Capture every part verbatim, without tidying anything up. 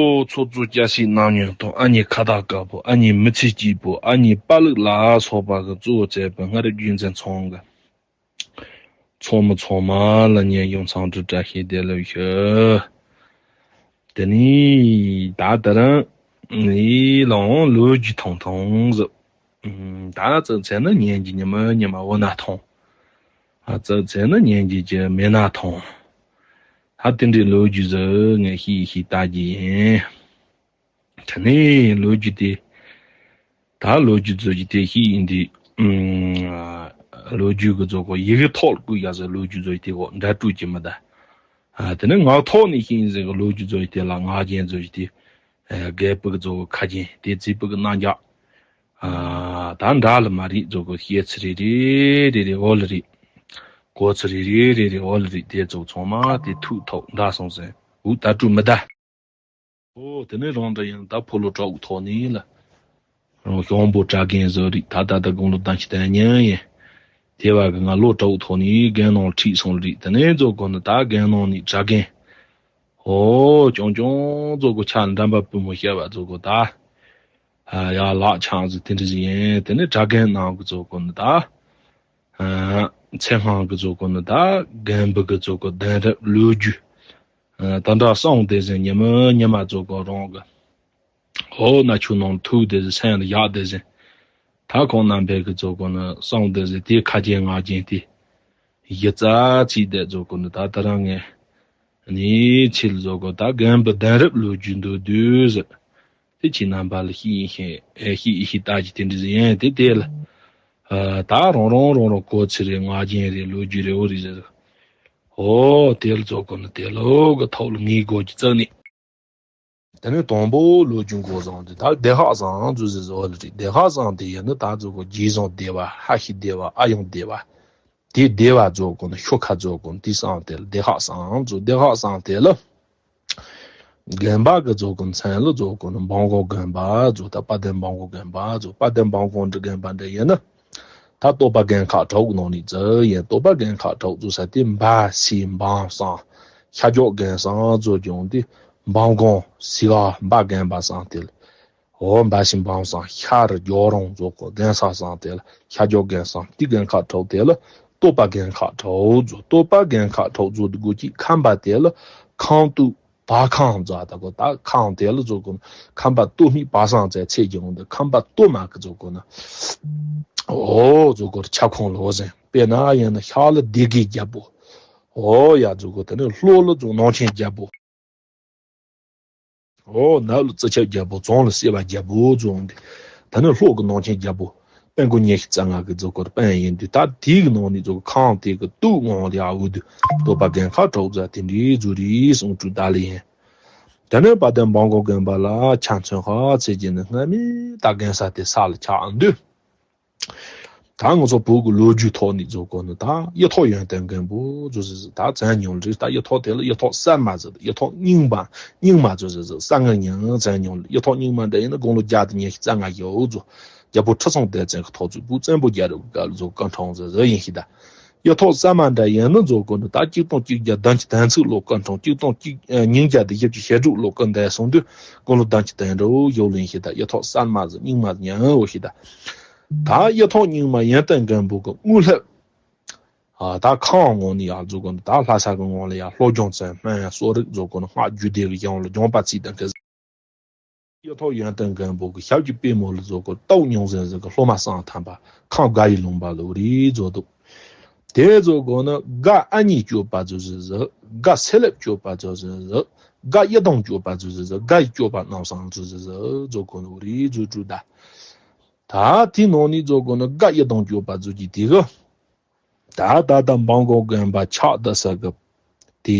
ཨོ་ཚོགས་གཙོ་སྐྱ་སེར་ནམ་ཡོང་དང་། ཨ་མྱེས་ཁ་བཏགས་དཀར་པོ། ཨ་མྱེས་མི་ཚེ་སྐྱིད་པོ། ཨ་མྱེས་པ་ལུག་ལ་སོགས་པ་གི་གཙོ་བོ་བྱས་པའི་སྔ་རབས་རྒྱུན་འཛིན་ཚང་གི་ཚང་མ་ཚང་མ་ལ་ངས་ཡུམ་ཚང་འབྲུག་བཀྲ་ཤིས་བདེ་ལེགས་ཞུ། དེ་ནས་ད་ད་རང་ནི་ལའང་ལོ་རྒྱུས་ཐུང་ཐུང་ཟིག་ད་ཙི་ཚེ་ནི་ཉན་གྱི་ཉི་མ་ཉི་མ་འོ་ན་ཐུང་། ཨ་ཙི་ཚེ་ནི་ཉན་གྱི་ཀྱི་མེད་ན་ཐུང་། ད་དེ་འདྲའི་ལོ་རྒྱུས་ཟིག་ངས་ཤིག་ཤིག་ལྟ་གྱི་ཡིན། དེ་ནས་ལོ་རྒྱུས་དེ། ད་ལོ་རྒྱུས་བཟོ་རྒྱུ་དེ་ཤིག་ཡིན་དུས། ཨུམ། ལོ་རྒྱུས་གི་བཟོ་གོ་ཡི་གེ་ཐོག་ལ་བཀོད་ཡ་ཟེར། ལོ་རྒྱུས་བཟོ་རྒྱུ་དེ་གོ་འདྲ་སྤྲོད་ཀྱི་མི་གདའ། ཨ་དེ་ནས་ངག་ཐོག་ནས་ཤིག་ཡིན་ཟེར་གི་ལོ་རྒྱུས་བཟོ་རྒྱུ་དེ་ལ་ངག་རྒྱན་བཟོ་རྒྱུ་དེ། ཨ་རྒད་པོ་གི་བཟོ་གོ་ཁ་རྒྱན་དེ་རྩིས་པོ་གི་རྣ་རྒྱག་ཨ་ད་འདྲ་ལ་མ་རེད་བཟོ་གོ་བཤད་ཚུལ་རེ་རེ་རེ་རེ་འོ་ལ་རེད། གོ་ཚུལ་རེ་རེ་རེ་རེ་འོ་ལ་རེད། དེ་ཚོ་ཚང་མ་དེ་ཐུག་ཐོག་འདྲ་སོང་ཟེར་འུ་ད་སྤྲོད་མི་གདའ། ཨོ་དེ་ནས་རང་འདྲ་ཡང་ད་ཕོ་ལོ་གྲོགས་ཐོག་ནས་ལ། རང་ཞང་པོ་གྲྭ་རྒན་བཟོ་རིགས་ད་ད་ད་དགུང་ལོ་བདུན་ཅུ་དོན་གཉིས་ཡིན། དེ་བ་གི་ང་ལོ་གྲོགས་ཐོག་ནས་རྒན་ནང་ཁྲིད་སོང་རིགས། དེ་ནས་བཟོ་གོ་ནི་ད་རྒན་ནང་ནས་གྲྭ་རྒན། ཨོ་ཅུང་ཅུང་བཟོ་གོ་ཆ་འགྲམ་པ་པུས་མོ་བཤད་པ་བཟོ་གོ་ད། ཨ་ཡ་ལག་ཆང་ཟིག་དེ་འདྲ་ཟིག་ཡིན། དེ་ནས་གྲྭ་རྒན་ནང་གི་བཟོ་གོ་ནི་ད། ཨ་ཚེ་སྔ་གི་བཟོ་གོ་ནི་ད་རྒན་པོ་གི་བཟོ་གོ་གདན་རབས་ལོ་རྒྱུས། ཨ་ད་འདྲ་སོང་དེ་ཟིན་ཉི་མ་ཉི་མ་བཟོ་གོ་རང་གི་ཧོ་ན་ཆུ་ནང་ཐུག་དེ་ཟིན་སེམས་ལ་ཡག་དེ་ཟིན། ད་ཁོང་རྣམ་པའི་གི་བཟོ་གོ་ནི་སོང་དེ་ཟིན་དེ་ཁ་རྒྱན་ངག་རྒྱན་དེ་གཞི་རྩ་ཚིག་དེ་བཟོ་གོ་ནི་ད་ད་རང་ངས་ནི་ཚིལ་བཟོ་གོ་ད་རྒན་པོ་གདན་རབས་ལོ་རྒྱུས་འདུག་དུས་ཟིན། དེ་ཁྱེད་རྣམ་པ་ལ་ཤེས་ཤེས་ཨེ་ཤེས་ཤེས་ལྟ་ཅི་དེ་འདྲ་ཟིན་ཡིན་དེ་དེ་ལ། ཨ་ད་རང་རང་རང་རང་གོ་ཚུལ་རེ་ངག་རྒྱན་རེ་ལོ་རྒྱུས་རེ་འོ་རེ་ཟེར། ཨོ་དེ་ལ་བཟོ་གོ་ནི་དེ་ལོ་གི་ཐོག་ལ་ངའི་གོ་རྒྱུ་བརྩིས་ནས། དེ་ནས་དང་པོ་ལོ་རྒྱུས་འགོ་བཟང་དེ་ད་སྡེ་ཁག་བཟང་ཟུ་ཟེར་བཟོ་བ་ལ་རེད། སྡེ་ཁག་བཟང་དེ་ཡིན་ན་ད་བཟོ་གོ་རྗེས་བཟང་སྡེ་བ་ཧ་ཤི་སྡེ་བ་ཨ་ཡང་སྡེ་བ། དེ་སྡེ་བ་བཟོ་གོ་ནི་ཤོ་ཁ་བཟོ་གོ་ནི་དེ་བཟང་དེ་ལ་སྡེ་ཁག་བཟང་བཟོ། སྡེ་ཁག་བཟང་དེ་ལ། དགོན་པ་གི་བཟོ་གོ་མཚན་ལ་བཟོ་གོ་ནི་འབངས་གོང་དགོན་པ་བཟོ། ད་དཔལ་ལྡན་འབངས་གོང་དགོན་པ་བཟོ། དཔལ་ལྡན་འབངས་གོང་འདྲི་དགོན་པ་འདྲ་ཡིན་ན། ད་རྟོགས་པ་རྒན་ཁག་དྲུག་ནང་ནས་བཟོ་ཡིན། རྟོགས་པ་རྒན་ཁག་དྲུག་བཟོ་ས་དེ་འབའ་སི་འབངས་སངས་ཤར་ཕྱོགས་རྒན་སངས་བཟོ་ཀྱང་དེ་འབངས་གོང་སི་ག་འབའ་རྒན་པ་སངས་དེ་ལ། འོ་འབའ་སི་འབངས་སངས་ཤར་རྒྱལ་རོང་བཟོ་གོ་རྒན་ས་སངས་དེ་ལ་ཤར་ཕྱོགས་རྒན་སངས་དེ་རྒན་ཁག་དྲུག་དེ་ལ་རྟོགས་པ་རྒན་ཁག་དྲུག་བཟོ། རྟོགས་པ་རྒན་ཁག་དྲུག་བཟོ་དུ་དགོས་ཀྱི་ཁམས་པ་དེ་ལ་ཁམས་སྟོད། བ་ཁང་མཛོ་ད་གོ་ད་ཁང་དེ་ལ་བཟོ་གོ་ན་ཁམས་པ་སྟོད་སྨད་བ་སངས་ཙེ་ཚེ་རྒྱུན་འདི་ཁམས་པ་སྟོད་མ་གི་བཟོ་གོ་ན། ཨོ་བཟོ་གོ་ཁྱབ་ཁོངས་ལོ་ཟན་དཔེར་ན་ཡིན་ན་ཤར་ལ་སྡེ་དགེ་རྒྱལ་པོ། ཨོ་ཡ་བཟོ་གོ་དེ་ནས་ལྷོ་ལ་བཟོ་ནང་ཆེན་རྒྱལ་པོ། ཨོ་ནབ་ལ་རྩི་ཆབ་རྒྱལ་པོ། བྱང་ལ་སེ་བ་རྒྱལ་པོ་བཟོ་འདི། དེ་ནས་ལྷོ་གི་ནང་ཆེན་རྒྱལ་པོ། དཔོན་གོ་ཉི་ཤུ་རྩ་ལྔ་གི་རྫོགས་སྐོར་དཔོན་ཡིན་དུས་ད་དེའི་གི་ནང་ནས་རྫོགས་ཁང་དེ་གི་སྟོད་ངོས་ལ་ཡ་འུ་དུ་རྟོགས་པ་རྒན་ཁག་དྲུག་ཟ་དེ་འདྲའི་རྫུ་རིའི་གསུང་སྤྲུལ་ད་ལ་ཡིན། དེ་ནས་དཔལ་ལྡན་འབངས་གོང་དགོན་པ་ལ་ཆ་མཚོན་ཁ་ཚེ་རྒྱུན་ནས་སྔ་མའི་ད་རྒན་ས་དེ་ས་ལ་ཆགས་འདུག་ད་ང་ཚོ་བོད་ཀྱི་ལོ་རྒྱུས་ཐོག་ནས་རྫོགས་སྐོར་ནི་ད་གཡུ་ཐོག་ཡོན་ཏན་མགོན་པོ་རྫོགས་ཟེར་ཟེར་ད་བཙན་ཉུལ་རེད། ད་གཡུ་ཐོག་དེ་ལ་གཡུ་ཐོག་གསར་མ་ཟེར། གཡུ་ཐོག་རྙིང་མ་རྙིང་མ་རྫོགས་ཟེར་ཟེར་གསར་ངན་ཉང་བཙན་ཉུལ་གཡུ་ཐོག་རྙིང་མ་འདྲ་ཡིན་ན་དགུང་ལོ་བརྒྱ་དང་ཉི་ཤུ་རྩ་ལྔ་ཡོད་རྫོགས། རྒྱལ་པོ་ཁྲི་སྲོང་ལྡེ་བཙན་གྱི་ཐོག་བཙུན་པོ་བཙན་པོ་རྒྱལ་རབས་ཀྱི་སྐབས་ལ་རྫོགས་སྐུ་འཁྲུངས་ཟེར་ཟེར་ཡིན་ཤི་ད། གཡུ་ཐོག་གསར་མ་འདྲ་ཡིན་ན་རྫོགས་སྐོར་ནི་ད་གཅིག་སྟོང་གཅིག་བརྒྱ་བདུན་ཅུ་དོན་གཅིག་ལོ་སྐུ་འཁྲུངས། གཅིག་སྟོང་གཅིག་ཉིས་བརྒྱ་དང་བཞི་བཅུ་ཞེ་དྲུག་ལོ་སྐུ་འདས་སོང་དུས་དགུང་ལོ་བདུན་ཅུ་དོན་དྲུག་ཡོད་ལེན་ཤི་ད། གཡུ་ཐོག་གསར་མ་ཟེར་རྙིང་མ་ཉང་འོ་ཤི་ད། ད་གཡུ་ཐོག་རྙིང་མ་ཡོན་ཏན་མགོན་པོ་གི་དངོས་སློབ། ཨ་ད་ཁང་ངོ་ནས་ཡར་རྫོགས་སྐོར་ནི་ད་ལྷ་ས་གི་ངོ་ལ་ཡར་ལྷོ་ལྗོངས་ཙན་དན་གསོ་རིག་རྫོགས་སྐོར་ནི་སྔགས་རྒྱུད་སྡེ་གི་ཡང་ལ་ལྗོངས་པ་ཚིག་དང་གི། གཡུ་ཐོག་ཡོན་ཏན་མགོན་པོ་གི་ཞབས་ཀྱི་པད་མོ་ལ་རྫོགས་སྐོར་སྟོབས་མྱོང་ཟེར་ཟེར་གི་སློབ་མ་གསང་ཐམ་པ་ཁང་དགའ་ཡི་ལུང་པ་ལ་རིག་རྫོགས་འདུག་དེ་རྫོགས་སྐོར་ནི་དགའ་ཨ་མྱེས་སྐྱོབ་པ་རྫོགས་ཟེར་ཟེར། དགའ་སེ་ལེབ་སྐྱོབ་པ་རྫོགས་ཟེར་ཟེར། དགའ་གཡུ་དང་སྐྱོབ་པ་རྫོགས་ཟེར་ཟེར། དགའ་ཡི་སྐྱོབ་པ་རྣམ་གསུམ་རྫོགས་ཟེར་ཟེར་རྫོགས་སྐོར་ནི་རིག་རྫོགས་གྲུབ་ད། ད་དེ་ནང་ནས་རྫོགས་སྐོར་ནི་དགའ་གཡུ་དང་སྐྱོབ་པ་རྫོགས་ཀྱི་དེ་གི། ད་ད་ད་འབངས་གོང་དགོན་པ་ཆགས་བསྡད་ས་གི་དེ་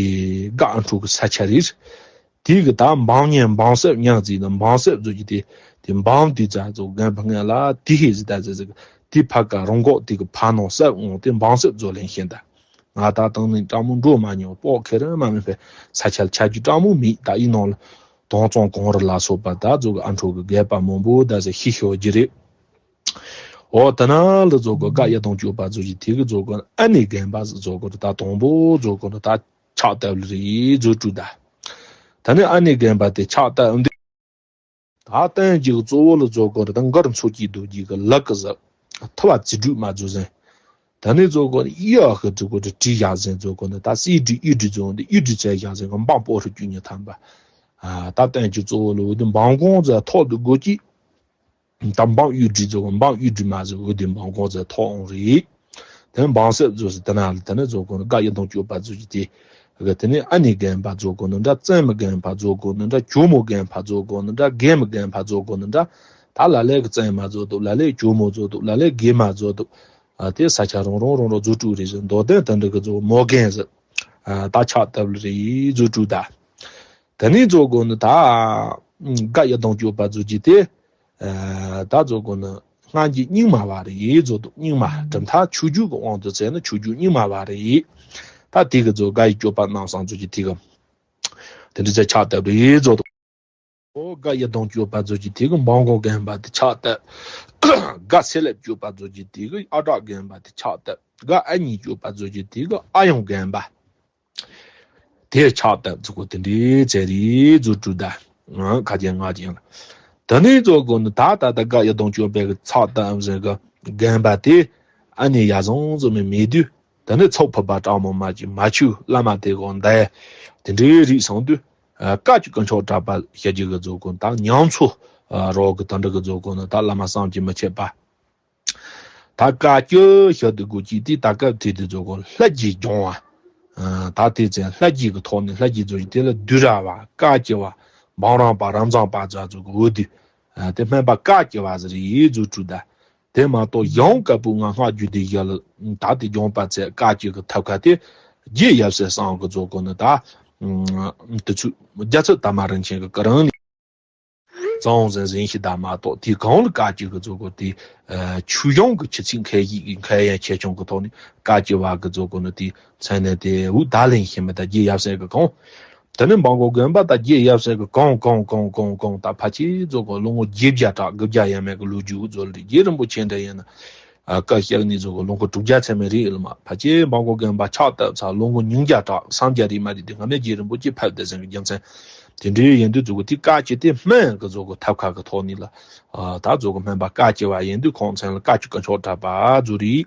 དགའ་ཨ་འཕྲོ་གི་ས་ཆ་རེད། དེ་གི་ད་འབངས་ཉན་འབངས་སེབ་ཉང་ཙི་ན་འབངས་སེབ་བཟོ་གི་དེ་དེ་འབངས་དེ་ཙ་ཚོ་རྒན་པ་ངན་ལ་དེ་ཧེ་ཟི་ད་ཟི་ཟི་གི་དེ་ཕ་ག་རོང་གོག་དེ་གི་ཕ་ནང་སེབ་འོང་དེ་འབངས་སེབ་བཟོ་ལེན་ཤེས་ད། ང་ད་དང་ནི་སྤྲང་མོ་འགྲོ་མ་མྱོང་པོ་ཁེ་རང་མ་མི་ཕེ་ས་ཆ་ལ་ཆ་རྒྱུ་སྤྲང་མོ་མེད་ད་ཡིན་ནང་ལ་དོང་ཙོང་གོང་རི་ལ་སོགས་པ་ད་ཚོ་གི་ཨ་འཕྲོ་གི་རྒད་པ་མང་པོ་ད་ཟི་ཤི་ཤོ་རྒྱུ་རེད། ཨོ་ད་ན་ལ་རྫོགས་སྐོར་དགའ་གཡུ་དང་སྐྱོབ་པ་རྫོགས་ཀྱི་དེ་གི་རྫོགས་སྐོར་ཨ་ནེ་རྒན་པ་རྫོགས་སྐོར་ད་དང་པོ་རྫོགས་སྐོར་ད་ཕྱག་བཏབ་ལ་རེད་རྫོགས་གྲུབ་ད། ད་ནི་ཨ་ནི་རྒན་པ་དེ་ཕྱག་བཏབ་འདི། ད་སྟན་གཅིག་གཙོ་བོ་ལ་རྫོགས་སྐོར་དང་མགར་མཚོ་སྐྱིད་རྡོ་རྗེ་གི་ལག་གི་ཟ་ཐུ་བ་རྩིས་སྒྲུབ་མ་རྫོགས་ཟིན། ད་ནི་རྫོགས་སྐོར་ཡི་ཨ་ཧི་དྲི་གོ་དྲི་བྲིས་བཞག་ཟིན། རྫོགས་སྐོར་ནི་ད་སྲིད་དྲི་ཡི་དྲི་རྫོགས་འདི་ཡི་དྲི་བཙལ་བཞག་ཟིན་གི་འབངས་པོ་ཧྲི་བཅུ་གཉིས་ཐམ་པ། ད་སྟན་གཅིག་གཙོ་བོ་ལ་འོ་དི་འབངས་གོང་ཟ་ཐོག་ཏུ་སྒོ་གཅིག་དམ་འབངས་གཡུ་སྒྲིག་རྫོགས་འབངས་གཡུ་སྒྲིག་མ་ཟེར་འོ་དེ་འབངས་གོང་ཟེར་ཐོག་འོང་རེད། དེ་འབངས་སྲིད་རྫོགས་ཟེར་དེ་ན་ལ་དེ་ནས་རྫོགས་གོ་ནི་དགའ་ཡི་དང་སྤྱོད་པ་རྫོགས་ཀྱི་དེ། གི་དེ་ནས་ཨ་ནི་རྒན་པ་རྫོགས་གོ་ནི་འདྲ་བཙན་མི་རྒན་པ་རྫོགས་གོ་ནི་འདྲ་ཇོ་མོ་རྒན་པ་རྫོགས་གོ་ནི་འདྲ་རྒན་མི་རྒན་པ་རྫོགས་གོ་ནི་འདྲ། ད་ལ་ལས་གི་བཙན་མ་རྫོགས་འདུག་ལ་ལས་ཇོ་མོ་རྫོགས་འདུག་ལ་ལས་རྒན་མ་རྫོགས་འདུག་དེ་ས་ཆ་རང་རང་རང་རང་རྫོགས་གྲུབ་རེད་ཟེར་མདོ་དོན་དེ་འདྲ་གི་རྫོགས་མོ་རྒན་ཟེར། ད་ཕྱག་བཏབ་ལ་རེད་རྫོགས་གྲུབ་ད། དེ་ནས་རྫོགས་གོ་ནི་ད། དགའ་ཡི་དང་སྤྱོད་པ་རྫོགས་ཀྱི་དེ། ད་རྫོགས་གོ་ནི་སྔ་འགྱུར་རྙིང་མ་བ་རེད་རྫོགས་འདུག་རྙིང་མ་གྲུབ་མཐའ་ཆོས་བརྒྱུད་ཀྱི་དབང་དུ་བྱས་ན་ཆོས་བརྒྱུད་རྙིང་མ་བ་རེད། ད་དེ་གི་རྫོགས་དགའ་ཡི་སྤྱོད་པ་རྣམ་གསུམ་རྫོགས་ཀྱི་དེ་གི། དེ་འདྲ་ཚེ་ཕྱག་བཏབ་རེད་རྫོགས་འདུག་འོ་དགའ་ཡི་དང་སྤྱོད་པ་རྫོགས་ཀྱི་དེ་གི་འབངས་གོང་རྒན་པ་དེ་ཕྱག་བཏབ། དགའ་ཚེ་ལེབ་སྤྱོད་པ་རྫོགས་ཀྱི་དེ་གི་ཨ་བྲག་རྒན་པ་དེ་ཕྱག་བཏབ། དགའ་ཨ་ཉི་སྤྱོད་པ་རྫོགས་ཀྱི་དེ་གི་ཨ་ཡང་རྒན་པ། དེ་ཕྱག་བཏབ་ཚུགས་གོ་དེ་འདྲའི་ཚེ་རིག་རྫུ་དྲུག་ད། ཁ་ཅན་ང་ཅན། ད་ནི་རྫོགས་གོ་ནི་ད་ད་ད་དགའ་ཡི་དང་སྤྱོད་པའི་གི་ཕྱག་བཏབ་ཟེར་གི་རྒན་པ་དེ་ཨ་ནི་ཡ་བཟང་བཟོ་མི་མེད་དུས་ད་ནི་ཚོགས་ཕུད་པ་དྲག་མོ་མ་ཅིག་མ་ཆུ་བླ་མ་དེ་གོ་འདའ་དེ་འདྲའི་རིགས་སོང་དུས་བཀའ་ཅི་དཀོན་མཆོག་གྲགས་པ་ཤ་རྒྱུ་གི་རྫོགས་གོ་ད་ཉང་ཚོ་རོག་གི་ད་འདྲ་གི་རྫོགས་གོ་ནི་ད་བླ་མ་བསམ་གྱིས་མི་ཁྱབ་པ། ད་བཀའ་བཅུ་ཞབས་ཏུ་དགོས་ཀྱི་དེ་ད་སྐབས་དེ་དུ་རྫོགས་གོ་ལྷ་རྗེ་སྦྱོང་བ། ད་དེ་ཚེ་ལྷ་རྗེ་གི་ཐོག་ནས་ལྷ་རྗེ་རྫོགས་ཀྱི་དེ་ལ་བདུད་ར་བ་བཀའ་བཅུ་བ་འབངས་རང་པ་རབ་འབྱམས་པ་རྫ་རྫོགས་གོ་འོ་དུ། དེ་སྨན་པ་བཀའ་བཅུ་བ་ཟེར་ཡིག་རྫོགས་གྲུབ་ད། དེ་མ་གཏོགས་ཡང་བཀའ་པོད་ང་སྔགས་རྒྱུད་སྡེ་བཞི་ལ་ད་དེ་སྦྱོང་པ་ཚེ་བཀའ་བཅུ་གི་ཐབས་ཁ་དེ་རྗེ་ཡབ་སྲས་བསམ་གི་རྫོགས་གོ་ནི་ད། དེ་ཚུ་རྒྱ་ཚོད་ད་མ་རིན་ཆེན་གི་ཀ་རང་ནི། གཙང་བོ་ཟན་ཟིན་ཞིག་ད་མ་གཏོགས་དེའི་གང་ལ་བཀའ་བཅུ་གི་རྫོགས་གོ་དེ། ཆོས་གཞུང་གི་ཆུ་ཚིགས་མཁས་ཡིག་གི་མཁས་ཡན་ཆེ་ཆུང་གི་ཐོག་ནས་བཀའ་བཅུ་བ་གི་རྫོགས་གོ་ནི་དེ་མཚན་ནས་དེ་འུ་ད་ལེན་ཤེས་མི་ད་རྗེ་ཡབ་སྲས་གི་གང་། དེ་ནས་འབངས་གོ་དགོན་པ་ད་རྗེ་ཡབ་སྲས་གི་གང་གང་གང་གང་གང་ད་ཕལ་ཆེར་རྫོགས་གོ་ལོ་ངོ་བརྒྱད་བརྒྱ་དྲག་དགུ་བརྒྱ་ཡས་མས་གི་ལོ་རྒྱུས་འུ་རྫོགས་ལ་རྗེ་རིན་པོ་ཆེ་འདྲ་ཡིན་ན། བཀའ་བཤད་ནི་ཚོ་གི་ལོ་ངོ་དྲུག་བརྒྱ་ཚད་མེད་རེད་ལ་མ་ཕལ་ཆེར་འབངས་གོ་དགོན་པ་ཕྱག་བཏབ་ཚར་ལོ་ངོ་ཉིས་བརྒྱ་དྲག་སུམ་བརྒྱ་རེད་མ་རེད་དེ་སྔ་མའི་རྗེ་རིན་པོ་ཆེ་ཕེབས་བསྡད་ཟིན་གི་རྒྱུ་མཚན། དེ་འདྲའི་ཡིན་དུས་ཚོ་གི་དེ་བཀའ་བཅུ་དེ་སྨན་གི་ཚོ་གི་ཐབས་ཁ་གི་ཐོག་ནས་ལ། ད་ཚོ་གི་སྨན་པ་བཀའ་བཅུ་བ་ཡིན་དུས་ཁོང་མཚན་ལ་བཀའ་བཅུ་དཀོན་མཆོག་གྲགས་པ་ཚོ་རེད།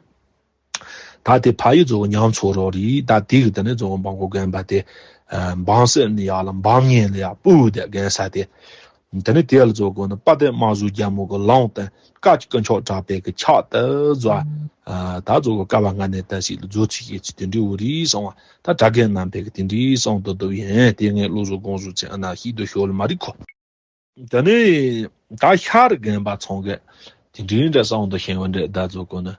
ད་དེ་ཕ་ཡུལ་ཚོ་གི་ཉམས་ཚོ་རོགས་རེད་ད་དེ་གི་དེ་ནས་ཚོ་གི་འབངས་གོ་དགོན་པ་དེ། འབངས་སེམས་ནི་ཡག་ལ་འབངས་ཉེ་ལ་ཡག་སྤུ་བོ་དེ་རྒན་ས་དེ། དེ་ནས་དེ་ལ་རྫོགས་གོ་ནི་དཔལ་ལྡན་དམག་ཟོར་རྒྱལ་མོ་གི་ལུང་བསྟན་བཀའ་བཅུ་དཀོན་མཆོག་གྲགས་པའི་གི་ཕྱག་ཏུ་བཟོ། ད་རྫོགས་གོ་བསྐལ་པ་སྔ་ནས་ད་ཞིག་ལ་རྫོགས་ཚིག་ཡེ་ཚིག་དེ་འདྲའི་འུ་རིག་སོང་བ་ད་གྲྭ་རྒན་རྣམ་པས་གི་དེ་འདྲའི་གསུང་དུ་འདུག་ཡིན་དེ་ངས་བློ་བཟོ་དགོངས་བཟོ་ཚེ་ཨ་ན་ཤིག་ཏུ་ཤོར་ལ་མ་རིག་གོ། དེ་ནས་ད་ཤར་རྒན་པ་ཚང་གི་དེ་འདྲའི་འདྲ་གསུང་དུ་ཤེས་པ་འདྲ་ད་རྫོགས་གོ་ནི།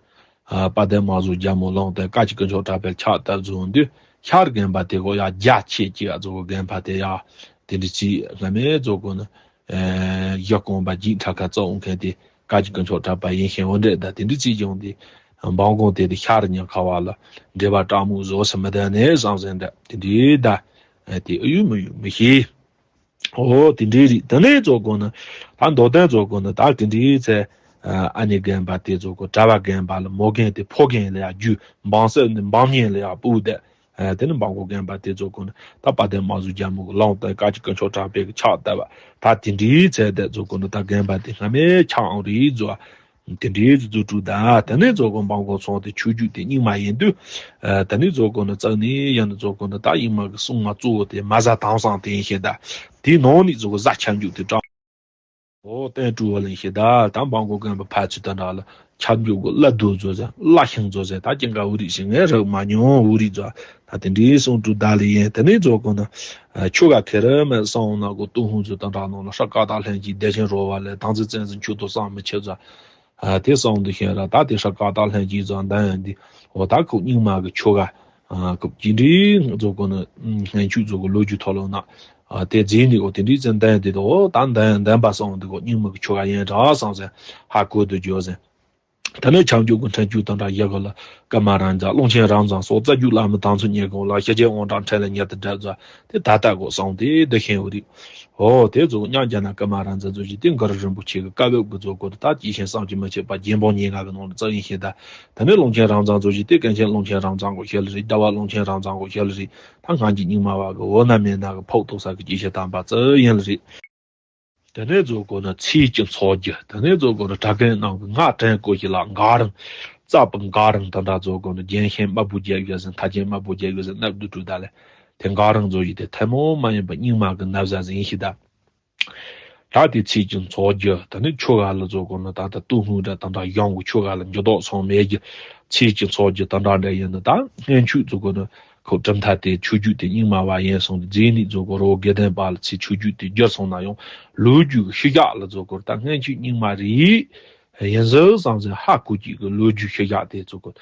དཔལ་ལྡན་དམག་ཟོར་རྒྱལ་མོ་ལུང་བསྟན་བཀའ་བཅུ་དཀོན་མཆོག་གྲགས་པའི་ཕྱག་ཏུ་བཟུང་དུས་ཤར་རྒན་པ་དེ་གོ་ཡ་རྒྱ་ཆེ་ཅིག་ཡ་རྫོགས་གོ་རྒན་པ་དེ་ཡ་དེ་འདྲ་ཅིག་སྔ་མའི་རྫོགས་གོ་ནི། ཡ་རྐང་པ་འཇིགས་ཁྲ་ཁ་རྩ་འོང་མཁན་དེ་བཀའ་བཅུ་དཀོན་མཆོག་གྲགས་པ་ཡིན་ཤེས་པ་འདྲ་ད་དེ་འདྲ་ཅིག་བྱུང་དེ་འབངས་གོང་དེ་དེ་ཤར་ཉག་ཁ་བ་ལ་འབྲེལ་བ་དྲག་མོ་བཟོ་ས་མི་ལྡན་ནས་བསམ་ཟིན་འདྲ་དེ་འདྲའི་ད་དེ་ཨ་ཡུ་མི་ཡུ་མི་ཤེས། ཨོ་དེ་འདྲའི་རིགས་དེ་ནས་རྫོགས་གོ་ནི། ད་མདོ་དོན་རྫོགས་གོ་ནི་ད་དེ་འདྲའི་ཚེ། ཨ་ནི་རྒན་པ་དེ་རྫོགས་གོ་གྲྭ་བ་རྒན་པ་ལ་མོ་རྒན་དེ་ཕོ་རྒན་ལ་ཡ་རྒྱུ་འབངས་སེམས་ནི་འབངས་ཉེ་ལ་ཡ་སྤུ་བོ་དེ། དེ་ནི་འབངས་གོ་རྒན་པ་དེ་རྫོགས་གོ་ནི་ད་དཔལ་ལྡན་དམག་ཟོར་རྒྱལ་མོ་གི་ལུང་བསྟན་བཀའ་བཅུ་དཀོན་མཆོག་གྲགས་པའི་གི་ཕྱག་བཏབ་པ་ད་དེ་འདྲའི་ཚེ་དེ་རྫོགས་གོ་ནི་ད་རྒན་པ་དེ་སྔ་མའི་ཕྱག་ཨང་རིག་རྫོགས། དེ་འདྲའི་རྫུ་འཕྲུལ་དང་དེ་ནས་རྫོགས་གོ་འབངས་གོ་ཚོང་དེ་ཆོས་བརྒྱུད་དེ་རྙིང་མ་ཡིན་དུས། དེ་ནས་རྫོགས་གོ་ནི་རྩ་ནས་ཡང་ནི་རྫོགས་གོ་ནི་ད་ཡིན་མ་གི་སྲུང་མ་གཙོ་བོ་དེ་མ་ཟ་དྭངས་སང་དེ་ཡིན་ཤེས་ད། དེའི་ནང་ནས་རྫོགས་གོ་གཟའ་ཁྱབ་འཇུག་དེ་དྲངས། ཨོ་བསྟན་སྤྲུལ་བ་ལེན་ཤེས་ད་ད་འབངས་གོ་རྒན་པ་ཕལ་ཆེར་དེ་འདྲ་ལ་ཁྱབ་འཇུག་གི་བླ་རྡོ་བཟོ་ཟེར་བླ་ཤིང་བཟོ་ཟེར་ད་ཅི་འགའ་འུ་རིག་ཞིག་ངས་རག་མ་མྱོང་འུ་རིག་བཟོ། ད་དེ་འདྲའི་གསུང་སྤྲུལ་ད་ལེ་ཡིན་དེ་ནས་རྫོགས་གོ་ནི། ཆོ་ག་ཁེ་ར་མེད་སང་ན་གོ་ཏུ་ཧུང་ཚོ་དང་འདྲ་ནང་ལ་ཧྲ་ཀ་དག་ལྷན་གྱིས་བདེ་ཆེན་རོལ་བ་ལས་དང་ཚེ་བཙན་ཟིན་ཆུ་ཏོ་སང་མི་ཆེ་ཟ། དེ་སང་དུ་ཤེས་ར་ད་དེ་ཧྲ་ཀ་དག་ལྷན་གྱིས་ཟ་འདན་ཡང་འདི་འོ་ད་ཁོ་རྙིང་མ་གི་ཆོ་ག་ཁོ་ཅི་འདྲའི་རྫོགས་གོ་ནི་སྔན་ཆུ་རྫོགས་གོ་ལོ་རྒྱུས་ཐོག་ལོ་ན། དེ་རྗེས་འདི་འོ་དེ་འདྲའི་ཙན་འདན་འདི་དོ་འོ་ད་འདན་འདན་པ་སང་འདི་གོ་རྙིང་མ་གི་ཆོ་ག་ཡན་གྲགས་སང་ཟེར་ཧ་གོ་དུ་འཇོག་ཟེར། ད་ནི་ཆང་རྒྱུ་གི་ཕྲན་རྒྱུ་དང་འདྲ་ཡ་གི་ལ་ཀ་མ་རང་ཛ་ཀློང་ཆེན་རང་ཛ་སོགས་རྩ་རྒྱུ་བླ་མི་དང་ཚོ་ཉེ་གོང་ལ་ཤེས་བྱའི་དབང་དྲག་ཕྲན་ལ་ཉེ་དུ་འདྲ་ཛ་དེ་ད་ལྟ་གོ་སང་དེ་འདི་ཤེས་འུ་རིག་ཨོ་དེ་ཚོ་མཉམ་རྒྱ་ན་ཀ་མ་ར་མཛད་ཚོ་ཞིག་དེ་གུ་རུ་རིན་པོ་ཆེ་གི་བཀའ་བབས་ཀྱི་ཚོ་སྐོར་ད་སྐྱེས་ཆེན་བསམ་གྱིས་མི་ཁྱབ་པ་རྒྱན་སྤངས་ཉེར་ལྔ་གི་ནང་ལ་རྩ་ཡིན་ཤེས་ད། ད་ནི་ཀློང་ཆེན་རབ་འབྱམས་ཚོ་ཞིག་དེ་ཀུན་མཁྱེན་ཀློང་ཆེན་རབ་འབྱམས་གི་ཞལ་ལ་རེད། རྒྱལ་བ་ཀློང་ཆེན་རབ་འབྱམས་གི་ཞལ་ལ་རེད། ད་སྔ་འགྱུར་རྙིང་མ་བ་གི་འོ་ན་མེད་ན་གི་ཕོག་ཐུག་ས་གི་སྐྱེས་ཆེན་དམ་པ་རྩ་ཡིན་ལ་རེད། དེ་ནས་ཚོ་སྐོར་ནི་ཚེས་བཅུ་ཚོགས་རྒྱུ། དེ་ནས་ཚོ་སྐོར་ནི་གྲྭ་རྒན་རྣམས་ཀྱི་སྔགས་ཕྲེང་སྐོར་ཞིག་ལ་འགའ་རང་རྩ་བ་འགའ་རང་དེ་འདྲ་ཚོ་སྐོར་ནི་རྒྱན་ཤིང་དམར་པོ་རྒྱབ་ཡོད་ཟིན། མཐའ་ཅན་དམར་པོ་རྒྱབ་ཡོད་ཟིན། སྣབས་བདུག་དྲུག་ད་ལས་དེ་འགའ་རང་ཚོ་ཞིག་དེ་ཐལ་མོ་མ་ཡིན་པ་རྙིང་མ་གི་ན་བཟའ་ཟིན་ཤི་ད། ད་དེ་ཚེས་བཅུ་ཚོགས་རྒྱུ། ད་ནི་ཆུ་ག་ལ་ཚོ་སྐོར་ནི་ད་ལྟ་སྟོད་སྨད་འདྲ་དེ་འདྲ་གཞུང་གི་ཆུ་ག་ལ་འགྱུར་ལྡོག་སོང་མེད་རྒྱུ། ཚེས་བཅུ་ཚོགས་རྒྱུ་དེ་འདྲ་འདྲ་ཡིན་ནི་ད་སྔན་ཆད་ཚོ་སྐོར་ནི་ཁོ་གྲུབ་མཐའ་དེ་ཆོས་བརྒྱུད་དེ་རྙིང་མ་བ་ཡིན་སོང་དེ་རྗེས་ནས་ཚོ་སྐོར་རོ་དགེ་ལྡན་པ་ལ་ཚེ་ཆོས་བརྒྱུད་དེ་བསྒྱུར་སོང་ན་ཡང་ལོ་རྒྱུས་ཀྱི་ཤུལ་བཞག་ལ་ཚོ་སྐོར་ད་སྔན་ཆད་རྙིང་མ་རེད། ཡིན་ཟིག་བསམ་ཟིག་ཧ་གོ་གི་གི་ལོ་རྒྱུས་ཤུལ་བཞག་དེ་ཚོ་གི།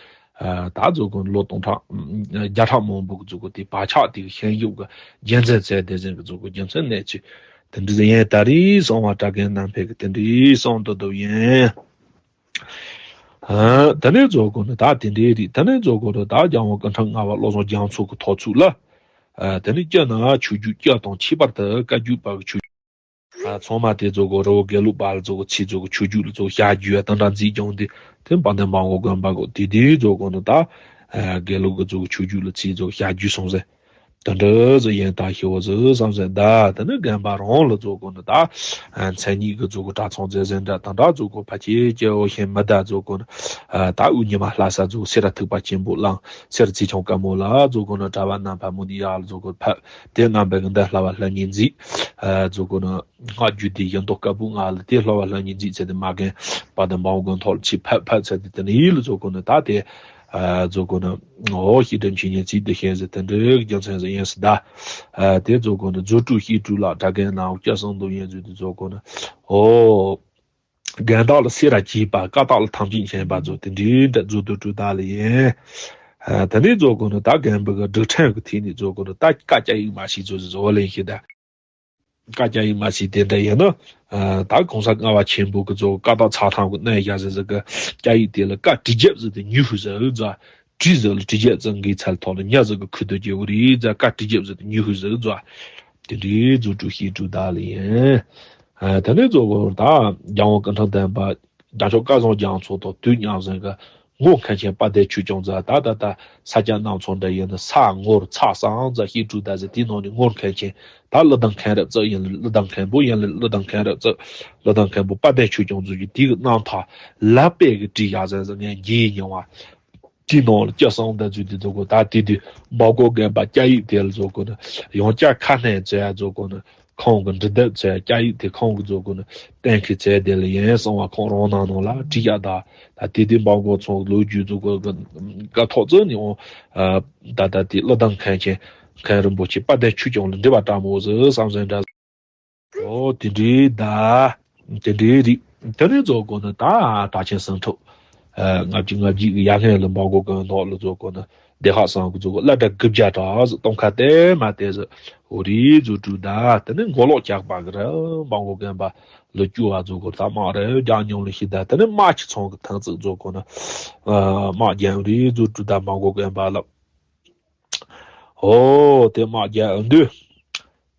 ཨ་ད་ཚོ་གི་ལོ་སྟོང་ཕྲག་བརྒྱ་ཕྲག་མང་པོ་གི་ཚོ་གི་དེ་བག་ཆགས་དེ་གི་ཤན་ཤུགས་གི་རྒྱལ་མཚན་ཚད་དེ་ཟིན་གི་ཚོ་གི་རྒྱུ་མཚན་གནས་ཚུལ་དེ་འདྲ་ཡིན། ད་རེས་སོང་བ་གྲྭ་རྒན་རྣམ་པས་གི་དེ་འདྲའི་གསུང་དུ་འདུག་ཡིན། ཨ་དེ་ནས་ཚོ་གི་ནི་ད་དེ་འདྲའི་རེད། དེ་ནས་ཚོ་གི་ནི་ད་རྒྱལ་དབང་སྐུ་ཕྲེང་ལྔ་པ་བློ་བཟང་རྒྱ་མཚོ་གི་ཐོག་ཚུགས་ལ། ཨ་དེ་ནས་སྤྱིར་ན་ཆོས་བརྒྱུད་སྤྱི་དང་ཁྱད་པར་དུ་བཀའ་བརྒྱུད་པ་གི་ཆོས་ཨ་ཚང་མ་དེ་ཚོ་གི་རི་བོ་དགེ་ལུགས་པ་ལ་ཚོ་གི་ཚེ་ཚོ་གི་ཆོས་བརྒྱུད་ལ་ཚོ་གི་བྱ་རྒྱུ་ཡ་དེ་འདྲ་མཛད་ཀྱང་དེ་དེ་དཔལ་ལྡན་མ་འོངས་དགོན་པ་གི་དེ་དེ་ཚོ་གི་ནི་ད་ཨ་དགེ་ལུགས་གི་ཚོ་གི་ཆོས་བརྒྱུད་ལ་ཚེ་ཚོ་གི་བྱ་རྒྱུ་སོང་ཟེར། དེ་འདྲ་ཚོ་ཡིན་ད་ཤི་བོ་ཚོ་བསམ་ཟེར་ད། དེ་ནི་དགོན་པ་རང་ལ་ཚོ་གི་ནི་ད་ཨ་མཚན་ཉིད་གི་ཚོ་གི་གྲྭ་ཚང་མཛད་ཟེར་འདྲ་དེ་འདྲ་ཚོ་གི་ཕ་ཆེ་ཆེ་བོ་ཤེས་མི་ད་ཚོ་གི་ནི་ཨ་ད་དབུ་ཉི་མ་ལྷ་ས་ཚོ་གི་སེ་ར་ཐུག་པ་ཆེན་པོ་གླིང་སེ་ར་ཚེ་ཆུང་དཀར་མོ་ལ་ཚོ་གི་ནི་གྲྭ་པ་རྣམ་པ་མུ་ནི་ཡག་ལ་ཚོ་གི་ཕ་དེ་རྣམ་པའི་གི་འདི་ལྷ་བ་ལྷ་གཉིས་མཛེས། ཨ་ཚོ་གི་ནི་སྔགས་རྒྱུད་སྡེ་བཞི་མདོ་བཀའ་པོད་ལྔ་ལ་དེ་ལྷ་བ་ལྷ་གཉིས་མཛེས་ཚེ་དེ་མ་རྒན་དཔལ་ལྡན་འབངས་དགོན་ཐོག་ལ་ཆེས་ཕལ་ཕལ་ཚེ་དེ་དེ་ནི་ཡིད་ལ་ཚོ་གི་ནི་ད་དེ་ཨ་ཚོ་གི་ནི་འོ་ཤེས་སྒྲིབ་ཆོས་ཉིད་ཚིག་འདི་ཤེས་ཟེར་དེ་འདྲའི་རྒྱུ་མཚན་ཟེར་ཡིན་སི་ད། ཨ་དེ་ཚོ་གི་ནི་རྫུ་འཕྲུལ་ཤེས་སྤྲུལ་ལ་གྲྭ་རྒན་ནང་སྐྱ་སང་དུ་ཡིན་ཚུལ་དེ་ཚོ་གི་ནི་འོ། རྒན་བདག་ལ་སེ་ར་གྱིས་པ་བཀའ་རྟགས་ལ་ཐམས་ཅད་མཁྱེན་པ་ཚོ་དེ་འདྲའི་འདྲ་རྫུ་འཕྲུལ་སྤྲུལ་ད་ལ་ཡིན། ཨ་དེ་ནས་ཚོ་གི་ནི་ད་རྒན་པ་གི་སྒྲིག་ཁྲིམས་ཀྱི་ཐད་ནས་ཚོ་གི་ནི་ད་བཀའ་རྒྱ་ཡིག་མ་ཞིག་ཚོ་བཟོ་ལེན་ཞིག་ད། བཀའ་རྒྱ་ཡིག་མ་ཞིག་དེ་འདྲ་ཡིན་ན། ཨ་ད་གོང་ས་ལྔ་པ་ཆེན་པོ་གི་ཚོ་བཀའ་རྟགས་ཚགས་ཐང་གི་གནས་བཞག་ཟེར་ཟེར་གི་རྒྱ་ཡིག་དེ་ལ་བཀའ་དྲི་རྒྱབ་ཟེར་དེ་ཉི་ཤུ་ཟེར་ཨུ་ཛ། དྲི་ཟེར་ལ་དྲི་རྒྱབ་ཙང་གི་ཚལ་ཐོག་ལ་ཉ་ཟེར་གི་ཁུ་དོ་རྒྱལ་བོ་རི་ཛ་བཀའ་དྲི་རྒྱབ་ཟེར་དེ་ཉི་ཤུ་ཟེར་ཨུ་ཛ། དེ་འདྲའི་རྫུ་འཕྲུལ་ཤེས་སྤྲུལ་ད་ལ་ཡིན། ཨ་དེ་ནས་ཚོ་གི་ད་རྒྱལ་དབང་སྐུ་ཕྲེང་བདུན་པ་རྒྱལ་མཆོག་བསྐལ་བཟང་རྒྱ་མཚོ་དང་དུས་མཉམ་ཟིན་གི་ངོར་མཁན་ཆེན་དཔལ་ལྡན་ཆོས་སྐྱོང་ཛ་ད་ད་ད་ས་སྐྱ་གནམ་མཚོ་འདྲ་ཡིན་ན་ས་ངོར་ཚ་སང་ཛ་ཤེས་སྤྲུལ་ད་ཟེར་དེའི་ནང་ནས་ངོར་མཁན་ཆེན་ད་ཀླུ་ལྡང་མཁན་རབ་རྩེ་ཡིན་ལ་ཀླུ་ལྡང་མཁན་པོ་ཡིན་ལ་ཀླུ་ལྡང་མཁན་རབ་རྩེ་ཀླུ་ལྡང་མཁན་པོ་དཔལ་ལྡན་ཆོས་སྐྱོང་ཛ་གི་དེ་གི་རྣམ་ཐར་ལ་དཔེ་གི་བྲིས་བཞག་ཟེར་ཟེར་ངས་རྒྱས་མྱོང་བ། དེའི་ནང་ལ་སྐྱ་སང་ད་ཚུལ་དེ་ཚོ་གོ་ད་དེ་དུས་འབའ་གོ་རྒན་པ་སྐྱ་ཡིག་དེ་ལ་ཚོ་གོ་ནི་ཡང་སྐྱ་ཁ་སྣོན་ཚོ་ཡ་ཚོ་གོ་ནི་ཁོང་གི་འབྲི་དེབ་ཚོ་ཡ་སྐྱ་ཡིག་དེ་ཁོང་གི་ཚོ་གོ་ནི་གཏན་འཁེལ་ཚོ་ཡ་དེ་ལ་ཡིན་གསང་བ་ཁོང་རང་ནང་ནང་ལ་བྲིས་ཡ་ད། ད་དེ་དུས་འབའ་གོ་ཚོ་ལོ་རྒྱུས་ཚོ་གོ་གི་ཀ་ཐོག་ཚོ་ནི་འོང་ད་ད་དེ་ཀླུ་ལྡང་མཁན་ཆེན་མཁན་རིན་པོ་ཆེ་དཔལ་ལྡན་ཆོས་སྐྱོང་ལ་འབྲེལ་བ་དྲག་མོ་ཟེར་བསམ་སེམས་འདྲ། ཨོ་དེ་འདྲའི་ད། དེ་འདྲའི་རིགས། དེ་ནས་རྫོགས་དགོས་ན་ད་གྲགས་ཆེན་སེང་ཕྲུག་ཨ་ལྔ་བཅུ་ང་བརྒྱད་ཀྱི་ཡར་སྔོན་ལ་འབའ་གོ་གི་ནང་ལ་རྫོགས་དགོས་ན་བདེ་ཁག་སང་གི་རྫོགས་དགོས་བླ་གྲྭ་དགུ་བརྒྱ་གྲགས་སུ་གཏོང་ཁ་དེ་མ་དེ་ཟེར་འོ་རིགས་རྫོགས་གྲུབ་ད། དེ་ནས་མགོ་ལོག་ཇག་པ་གི་ར་འབའ་གོ་དགོན་པ་ལ་བཅུ་བ་རྫོགས་དགོས་ད་དམག་རེ་རྒྱག་མྱོང་ལ་ཤི་ད། དེ་ནས་དམག་ཆུ་ཚང་གི་ཐང་རྩིག་རྫོགས་དགོས་ན་ཨ་དམག་རྒྱག་རིགས་རྫོགས་གྲུབ་ད་འབའ་གོ་དགོན་པ་ལ། ཨོ་དེ་དམག་རྒྱག་འདུག་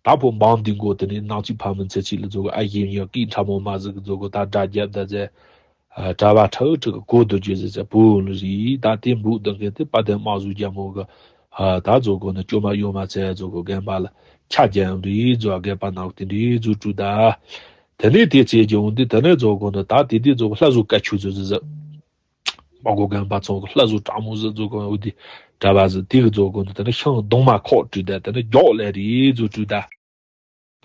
ད་ཕོ་འབངས་འདི་མགོ་དེ་ནས་ནག་ཅིག་ཕ་མི་ཚེ་ཚིག་ལ་རྫོགས་ཨ་ཡིན་ཡང་སྐད་ཕྲ་མོ་མ་ཟིག་གི་རྫོགས་ད་དགྲ་རྒྱབ་ད་ཟེར། གྲྭ་བ་ཁྲག་ཁྲག་གི་གོ་དུ་བརྗོད་ཟེར་ཟེར་བུ་ལ་རི་ད་དེ་འབུག་དང་གན་དེ་པ་དེ་དམག་བཟོ་རྒྱ་མོ་གི་ད་རྫོགས་གོ་ན་ཅོ་མ་ཡོ་མ་ཚེ་རྫོགས་གོ་རྒན་པ་ལ་ཆ་རྒྱ་རི་རྫོགས་རྒན་པ་ནག་དེ་འདྲའི་རྫོགས་གྲུབ་ད། དེ་ནས་དེ་ཚེ་རྒྱུ་འོང་དེ་དེ་ནས་རྫོགས་གོ་ན་ད་དེ་དེ་རྫོགས་ལྷ་བཟོ་དཀའ་ཆུ་ཟེར་ཟེར། མ་གོ་རྒན་པ་ཚང་གི་ལྷ་བཟོ་དྲག་མོ་ཟིག་བཟོ་གོ་འོ་དེ་གྲྭ་པ་ཟིག་དེ་གི་བཟོ་གོ་འདི་དེ་ནི་ཤིང་གདོང་མ་ཁོག་བྲིས་ད་དེ་ནི་མགྱོགས་ལས་རེད་བཟོ་བྲིས་ད།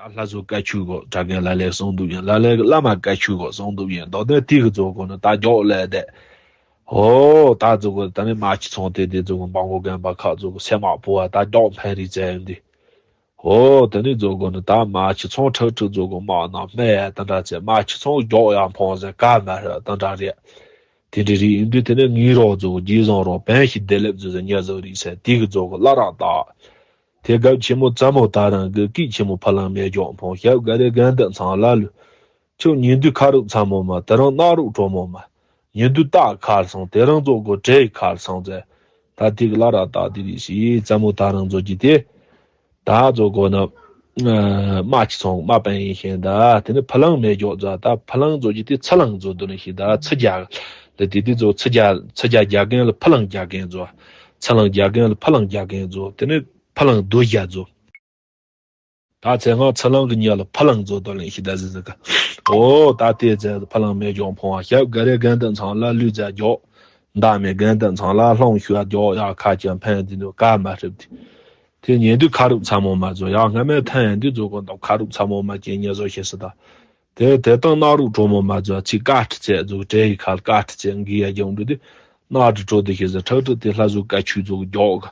ད་ལྷ་བཟོ་དཀའ་ཆུ་གོ་གྲྭ་རྒན་ལ་ལས་གསང་འདུག་ཡིན་ལ་ལས་གི་བླ་མ་དཀའ་ཆུ་གོ་གསང་འདུག་ཡིན་མདོ་དོན་དེ་གི་བཟོ་གོ་ནི་ད་མགྱོགས་ལས་དེ། ཨོ་ད་བཟོ་གོ་ད་ནི་མ་ཁྱི་ཚང་དེ་དེ་བཟོ་གོ་མ་གོ་རྒན་པ་ཁག་བཟོ་གོ་སེ་མ་ཕོ་བ་ད་མགྱོགས་འཕེན་རེད་ཟེར་ཡོང་དུས། ཨོ་དེ་ནི་རྫོགས་དགོས་ནི་ད་མ་ཁྱི་ཚང་ཁྲག་ཁྲག་རྫོགས་དགོས་མ་ནང་སྨད་ཡ་ད་འདྲ་ཚེ་མ་ཁྱི་ཚང་མགྱོགས་ཡ་འཕོང་ཟེར་ག་མ་རེད་ད་འདྲ་རེད། དེ་འདྲ་རེད་ཡིན་དུས་དེ་ནི་ངའི་རོགས་རྫོགས་རྗེས་བཟང་རོགས་བན་ཞིག་བདེ་ལེབ་རྫོགས་ཟེར་ཉ་བཟོ་རིགས་ཟེར་དེ་གི་རྫོགས་དགོས་བླ་རག་ད། དེ་སྐབས་ཆེན་མོ་ཙ་མོ་ད་རང་གི་སྐད་ཆེན་མོ་ཕ་ལང་མེ་མགྱོགས་འཕོང་ཞབས་ག་རེ་རྒན་དེ་ཚང་ལ་ལུ། ཁྱོད་ཉིན་དུས་ཁ་རུབ་ཚ་མོ་མ་དེ་རང་གནག་རུབ་གྲོ་མོ་མ། ཉིན་དུས་སྟག་ཁར་སོང་དེ་རང་རྫོགས་དགོས་བྲེ་ཁར་སོང་ཟེར། ད་དེ་གི་བླ་རག་ད་དེ་རིགས་ཤིག་ཙ་མོ་ད་རང་རྫོགས་ཀྱི་དེ། ད་རྫོགས་དགོས་ན། ཨ་རྨ་ཆུ་ཚང་རྨ་དཔོན་ཡིན་ཤེས་ད། དེ་ནས་ཕུ་ལང་མེ་སྒྱོགས་ཟེར། ད་ཕུ་ལང་ཟེར་རྒྱུ་དེ་ཚུར་ལང་ཟེར་དོན་ནི་ཤེས་ད། ཚུར་རྒྱག་ལ་དེ་དེ་ཚོ་ཚུར་རྒྱག་ཚུར་རྒྱག་རྒྱག་མཁན་ལ་ཕུ་ལང་རྒྱག་མཁན་ཟེར། ཚུར་ལང་རྒྱག་མཁན་ལ་ཕུ་ལང་རྒྱག་མཁན་ཟེར། དེ་ནས་ཕུ་ལང་རྡོ་རྒྱག་ཟེར། ད་ཚེ་སྔ་ཚུར་ལང་གི་མྱི་ལ་ཕུ་ལང་ཟེར་དོན་ལེན་ཤེས་ད་ཟེར་ཟེར་ག། འོ་ད་དེ་ཚེ་ཕུ་ལང་མེ་སྒྱོགས་འཕོ་བ་ཞབས་ག་རེ་རྒན་དུ་ཚང་ལ་ལུས་རྫ་རྒྱོགས། མདའ་མེ་རྒན་དུ་ཚང་ལ་ལྷུང་ཤུགས་རྒྱོགས། ཡག་ཁ་ཅན་ཕན་དེ་ནུ་ཀ་མ་ཧྲིབ་དེ། དེ་ཉེ་དུས་ཁ་རུབ་ཚ་མོ་མ་བཟོ། ཡང་སྔ་མའི་ཐན་ཡན་དུས་བཟོ་གོ་འདུག་ཁ་རུབ་ཚ་མོ་མ་ཅན་ཉེ་བཟོ་ཤེས་སི་ད། དེ་དེ་དང་སྣ་རུབ་གྲོ་མོ་མ་བཟོ། ཚིག་ཀ་ཁྲི་ཚད་བཟོ་བྲེ་ཡི་ཁ་ལ་ཀ་ཁྲི་ཚད་འགི་ཡ་རྒྱང་འགྲོ་དུས་སྣ་ཁྲི་གྲོ་དུ་ཤེས་སི་ཁྲག་ཁྲི་དེ་ལྷ་བཟོ་ཀ་ཆུ་བཟོ་གི་རྒྱོག་གི།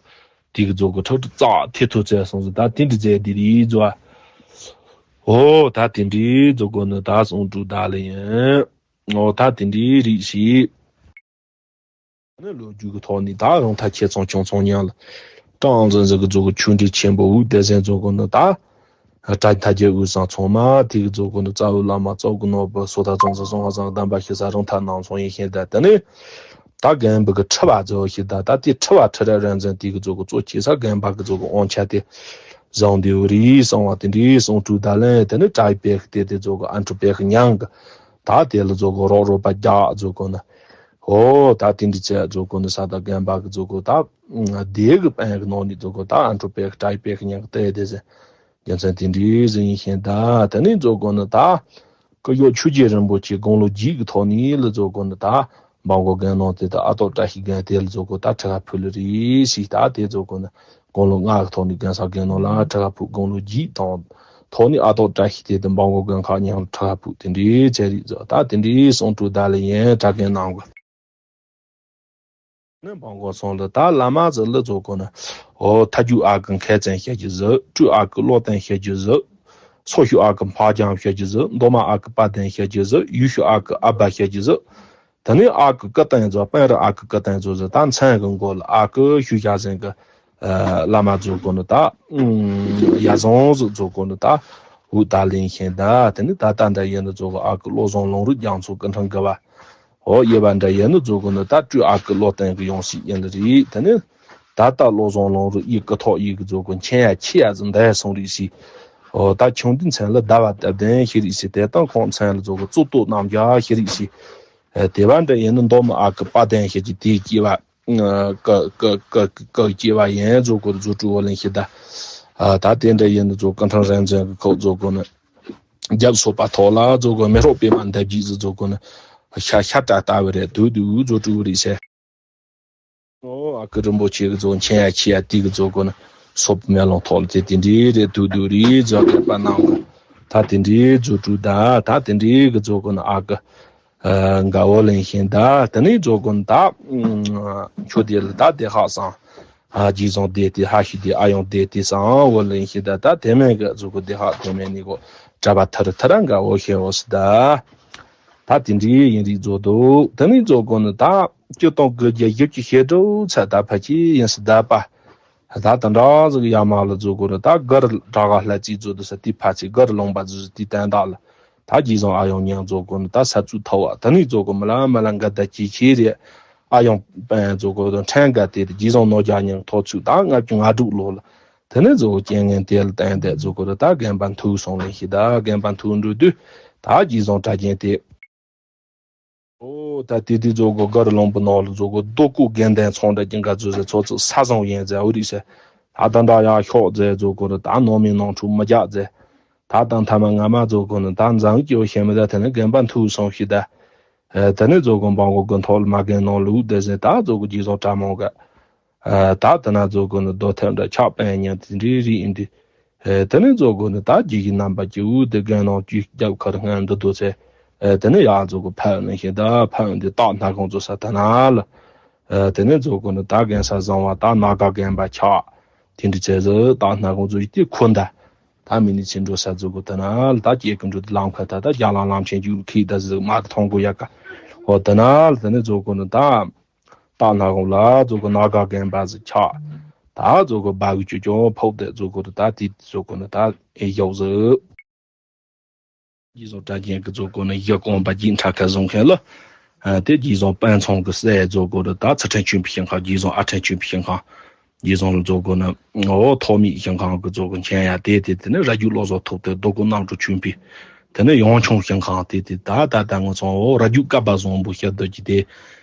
དེ་གི་བཟོ་གོ་ཁྲག་ཁྲི་རྩ་ཐེ་ཐོ་ཚད་སོང་སི་ད་དེ་འདྲི་ཚད་དེ་རི་བཟོ། འོ་ད་དེ་འདྲི་བཟོ་གོ་ནི་ད་སོང་གྲུ་ད་ལ་ཡིན། འོ་ད་དེ་འདྲི་རིགས་ཤིག་ནི་ལོ་རྒྱུས་ཀྱི་ཐོག་ནས་ད་རང་ཐག་ཁྱེད་ཚང་ཆུང་ཚང་མཉམ་ལ། ཀྲང་ཟིན་ཟིན་གྱི་མཛུབ་གུ་ཆུ་འདྲེ་ཆེན་པོ་འུག་དེ་ཟན་མཛུབ་གུ་ནི་ད། དྲ་ཐ་རྒྱལ་འུ་ཟང་ཚང་མ་དེ་གི་མཛུབ་གུ་ནི་རྩ་བའི་བླ་མ་རྩ་བའི་ནོར་བུ་སོ་ཐ་ཙོང་ཟ་སོང་བ་ཟང་གདམས་པ་ཤི་ས་རང་ཐག་ནང་སོང་ཡིན་ཤེས་ད། དེ་ནི་ད་རྒན་པ་གི་ཁྲི་བ་མཛོ་ཤི་ད། ད་དེ་ཁྲི་བ་ཁྲི་ར་རན་ཟན་དེ་གི་མཛུབ་གུ་གཙོ་ཆེ་ས་རྒན་པ་གི་མཛུབ་གུ་དབང་ཆ་དེ་བཟང་དེ་འུ་རི་སོང་བ་དེ་འདྲི་སོང་གྲུ་ད་ལན་དེ་ནི་དྲ་ཡི་པེ་གི་དེ་དེ་མཛུབ་གུ་ཨ་འཕྲུ་པེ་གི་མྱང་གི། ད་དེ་ལ་མཛུབ་གུ་རོག་རོག་པ་རྒྱག་མཛུབ་གུ་ནི། ཨོ་ད་དེ་འདྲི་ཚད་མཛུབ་གུ་ནི་ས་ད་རྒན་པ་གི་མཛུབ་གུ་ད། སྡེ་གི་པན་གི་ནང་ནས་མཛུབ་གུ་ད་ཨ་འཕྲོ་པེ་གི་ཏྲའི་པེ་གི་ཉག་ཏེ་དེ་ཟེར། རྒྱུ་མཚན་དེ་འདྲི་ཟེར་ཡིན་ཤེས་ད། དེ་ནས་མཛུབ་གུ་ནི་ད། སྐུ་ཞབས་ཆོས་རྒྱལ་རིན་པོ་ཆེ་དགུང་ལོ་བརྒྱད་གི་ཐོག་ནས་ལ་མཛུབ་གུ་ནི་ད། འབངས་གོ་རྒན་ནང་དེ་ད་ཨ་ཏོ་བཀྲ་ཤིས་རྒན་དེ་ལ་མཛུབ་གུ་ད་ཁྲི་ཁ་ཕུལ་ལ་རེད་ཞེས་ད་དེ་མཛུབ་གུ་ནི། དགུང་ལོ་ལྔ་གི་ཐོག་ནས་རྒན་ས་རྒན་ནང་ལ་ཁྲི་ཁ་ཕུལ། དགུང་ལོ་བརྒྱད་དང་། ཐོག་ནས་ཨ་ཏོ་བཀྲ་ཤིས་དེ་དུ་འབངས་གོ་རྒན་ཁག་ཉག་ཁྲི་ཁ་ཕུལ་དེ་འདྲི་ཚད་རིགས་མཛུབ་ད་དེ་འདྲི་སོང་གྲུ་ད་ལ་ཡན་གྲྭ་རྒན་ནང་གི། ནི་འབངས་གོ་སོང་ལ་ད་བླ་མ་ཟེར་ལ་མཛུབ་གུ་ནི། འོ་ཐ་རྒྱུ་ཨ་གི་མཁས་བཙན་བཤད་རྒྱུ་ཟེར། སྤྲུལ་ཨ་གི་བློ་བརྟན་བཤད་རྒྱུ་ཟེར། སོ་ཤུ་ཨ་གི་འཕགས་རྒྱང་བཤད་རྒྱུ་ཟེར། མདོ་མ་ཨ་གི་དཔལ་ལྡན་བཤད་རྒྱུ་ཟེར། ཡུལ་ཤུ་ཨ་གི་ཨ་བ་བཤད་རྒྱུ་ཟེར། ད་ནི་ཨ་གི་ཀི་བརྟན་ཟེར། དཔོན་རི་ཨ་གི་ཀི་བརྟན་ཟེར་ཟེར། ད་མཚན་གི་མགོ་ལ་ཨ་གི་ཞུ་བྱ་ཟེར་གི། ཨ་བླ་མ་མཛུབ་གུ་ནི་ད། ཡ་བཟང་ཟེར་མཛུབ་གུ་ནི་ད། འུ་ད་ལེན་ཤེས་ད། དེ་ནི་ད་ད་འདྲ་ཡིན་ནི་མཛུབ་གུ་ཨ་གི་བློ་བཟང་ལུང་རིགས་རྒྱ་མཚོ་སྐུ་ཕྲེང་དགུ་བ། ཨོ་ཡེ་བ་འདྲ་ཡིན་ནི་མཛུབ་གུ་ནི་ད་སྤྲུལ་ཨ་གི་བློ་བརྟན་གི་ཡོང་སྲིད་ཡིན་ལ་རེད། དེ་ནི་ད་ལྟ་བློ་བཟང་ལུང་རིགས་ཡི་གི་ཐོག་ཡི་གི་མཛུབ་གུ་མཁྱེན་ཡ་ཆེ་ཡ་ཟིན་འདའ་ཡ་སོང་རིགས་ཤིག་ཨོ་ད་ཆུང་དུས་མཚན་ལ་ཟླ་བ་སྟབས་ལྡན་ཤེས་རིགས་ཤིག་དེ་དང་ཁོང་མཚན་ལ་མཛུབ་གུ་གཙུག་ཏོར་རྣམ་རྒྱལ་ཤེས་རིགས་ཤིག་དེ་བ་འདྲ་ཡིན་ནི་མདོ་མ་ཨ་གི་དཔལ་ལྡན་ཤེས་ཀྱི་དེ་སྐྱེ་བ། ཀ་ཀ་ཀ་ཀ་སྐྱེ་བ་ཡན་མཛུབ་གུ་རྫུ་དྲུག་བོ་ལེན་ཤེས་ད། ད་དེ་འདྲ་ཡིན་ནི་མཛུབ་གུ་ཁྲང་རན་ཙན་གི་ཁོག་མཛུབ་གུ་ནི། རྒྱབ་སོ་པ་ཐོག་ལ་མཛུབ་གུ་མེ་རོག་པད་མ་འདབ་བརྒྱད་ཟེར་མཛུབ་གུ་ནི། ཤ་ཤ་བཀྲ་ལྟ་བུ་རེད་དུ་དུ་མཛུབ་དྲུག་རེད་ཟེར། ཨོ་ཨ་ཀི་རིན་པོ་ཆེ་གི་མཛུབ་མཁྱེན་ཡ་ཆེ་ཡ་དེ་གི་མཛུབ་གུ་ནི། སོ་པ་མེ་ལོང་ཐོག་ལ་དེ་དེ་འདྲའི་རེད་དུ་དུ་རེད་མཛུབ་གུ་པ་ནང་གི། ད་དེ་འདྲའི་མཛུབ་དྲུག་ད་ད་དེ་འདྲའི་གི་མཛུབ་གུ་ནི་ཨ་ཀི། དགའ་བོ་ལེན་ཤེས་ད། དེ་ནས་མཛུབ་གུ་ནི་ད། ཆོས་དེ་ལ་ད་དེ་ཧག་སང་། ཨ་རྗེས་བཟང་དེ་དེ་ཧ་ཤི་དེ་ཨ་ཡོང་དེ་དེ་སང་བོ་ལེན་ཤེས་ད། ད་དེ་མེད་གི་མཛུབ་གུ་དེ་ཧག་དེ་མེད་ནི་གོ། གྲྭ་པ་ཐར་ཐར་དགའ་བོ་ཤེས་བོ་སི་ད། ད་དེ་འདྲའི་ཡིན་རིགས་མཛུབ་འདུག་དེ་ནས་མཛུབ་གུ་ནི་ད། སྤྱི་སྟོང་དགུ་བརྒྱ་བཞི་བཅུ་ཞེ་དྲུག་ཚེ་ད་ཕ་ཆི་ཡིན་སི་ད་པ། ད་དེ་འདྲ་ཟིག་ཡ་མ་ལ་མཛུབ་གུ་ནི་ད་གར་དྲ་ག་ལྷ་རྩིས་མཛུབ་འདུག་ས་དེ་ཕ་ཚི་གར་ལུང་པ་ཟིག་དེ་བསྟན་བདག་ལ། ད་རྗེས་བཟང་ཨ་ཡོང་ཉང་མཛུབ་གུ་ནི་ད་ས་ཚུགས་ཐོ་བ་ད་ནི་མཛུབ་གུ་མི་ལ་མི་ལ་འགའ་ད་ཅི་ཆི་རེད། ཨ་ཡོང་པན་མཛུབ་གུ་དང་ཕྲན་འགའ་དེ་རྗེས་བཟང་ནོ་རྒྱ་ཉང་ཐོ་ཚུགས་ད་ལྔ་བཅུ་ང་དྲུག་ལོ་ལ། དེ་ནི་མཛུབ་གུ་རྐྱེན་ངན་དེ་ལ་བསྟན་དེ་མཛུབ་གུ་རུ་ད་རྒན་པ་མཐུག་སོང་ལེན་ཤི་ད་རྒན་པ་མཐུག་འགྲོ་དུས་ད་རྗེས་བཟང་གྲྭ་རྒྱན་དེ། ཨོ་ད་དེ་དུས་མཛུབ་གུ་གར་ལུང་པ་ནང་ལ་མཛུབ་གུ་རྡོ་བརྐོས་རྒན་ལྡན་ཚང་འདྲ་ཀྱི་འགའ་ཚོས་ཟེར་ཚོ་ཚོ་ས་བཟང་ཡན་ཟེར་འུ་རིག་ཟེར། ད་ད་འདྲ་ཡག་ཤོག་ཟེར་མཛུབ་གུ་རུ་ད་ནང་མི་ནང་འཁྲུག་མི་རྒྱག་ཟེར། ད་ད་མཐའ་མ་ང་མ་མཛུབ་གུ་ནི་ད་འཛང་སྐྱོ་ཤེས་མི་ད་དེ་ནི་རྒན་པ་མཐུག་སོང་ཤི་ད། དེ་ནི་མཛུབ་གུ་འབངས་གོ་དགུན་ཐོག་ལ་མ་རྒན་ནང་ལུག་དེ་ཟེར་ད་མཛུབ་གུ་རྗེས་བཟང་གྲྭ་མང་ག་ད་དེ་ན་མཛུབ་གུ་ནི་རྡོ་ཐེབས་འདྲ་ཆག་པན་ཉན་དེ་འདྲའི་རིགས་ཡིན་དུས། དེ་ནས་མཛུབ་གུ་ནི་ད་རྗེས་ཀྱི་རྣམ་པ་སྐྱེ་བོ་དེ་རྒན་ནང་བཅུད་རྒྱབ་ཁར་སྔོན་འདི་དུ་ཚེ། དེ་ནས་ཡག་མཛུབ་གུ་ཕན་ནི་ཞེ་ད་ཕན་འདི་སྟག་སྣ་ཁུང་ཚོ་ས་ད་ན་ལ། དེ་ནས་མཛུབ་གུ་ནི་ད་རྒན་ས་བཟང་བ་ད་ན་ག་རྒན་པ་ཆག་དེ་འདྲ་ཚེ་ཟི་སྟག་སྣ་ཁུང་ཚོ་ཡི་དེ་ཁུ་འདའ། ད་མི་ནི་ཆེན་འགྲོ་ས་མཛུབ་གུ་ད་ན་ལ་ད་སྐྱེ་ཀུན་འགྲོ་དེ་ལམ་ཁ་ད་ད་རྒྱ་ལང་ལམ་ཆེན་རྒྱུག་ཁི་ད་ཟི་མ་ད་མཐོང་གུ་ཡ་ཀ་ཧོ་ད་ན་ལ་དེ་ནས་མཛུབ་གུ་ནི་ད། སྟག་སྣ་ཁུང་ལ་མཛུབ་གུ་ན་ག་རྒན་པ་ཟིག་ཆག་ད་མཛུབ་གུ་སྦ་གུ་ཅུ་ཅུང་ཕོག་དེ་མཛུབ་གུ་རུ་ད་དེ་མཛུབ་གུ་ནི་ད་ཨེ་ཡོག་ཟིག་རྗེས་བཟང་གྲྭ་རྒན་གི་མཛུབ་གུ་ནི་ཡི་གོང་པ་རྒྱུད་ཕྲ་ཁ་བཟུང་མཁན་ལ། དེ་རྗེས་བཟང་དཔོན་ཚང་གི་སྲས་མཛུབ་གུ་རུ་ད་ཚུལ་ཁྲིམས་ཆོས་འཕེལ་ཞིང་ཁང་རྗེས་བཟང་ཨ་ཁྲིམས་ཆོས་འཕེལ་ཞིང་ཁང་། རྗེས་བཟུང་ལ་རྫོགས་སྐོར་ནི་འོ་ཐོགས་མེད་ཞིང་ཁམས་ཀྱི་རྫོགས་སྐོར་མཁྱེན་ཡ་དེ་དེ་དེ་ནི་རྭ་རྒྱུད་བློ་བཟང་ཐུབ་བསྟན་རྡོ་སྐུ་རྣམ་གྲོལ་ཆོས་འཕེལ། དེ་ནི་ཡང་ཆུང་ཞིང་ཁམས་དེ་དེ་ད་ད་ད་ངོ་ཚང་འོ་རྭ་རྒྱུད་བསྐལ་པ་བཟང་པོ་ཞབས་རྡོ་རྗེ་དེ།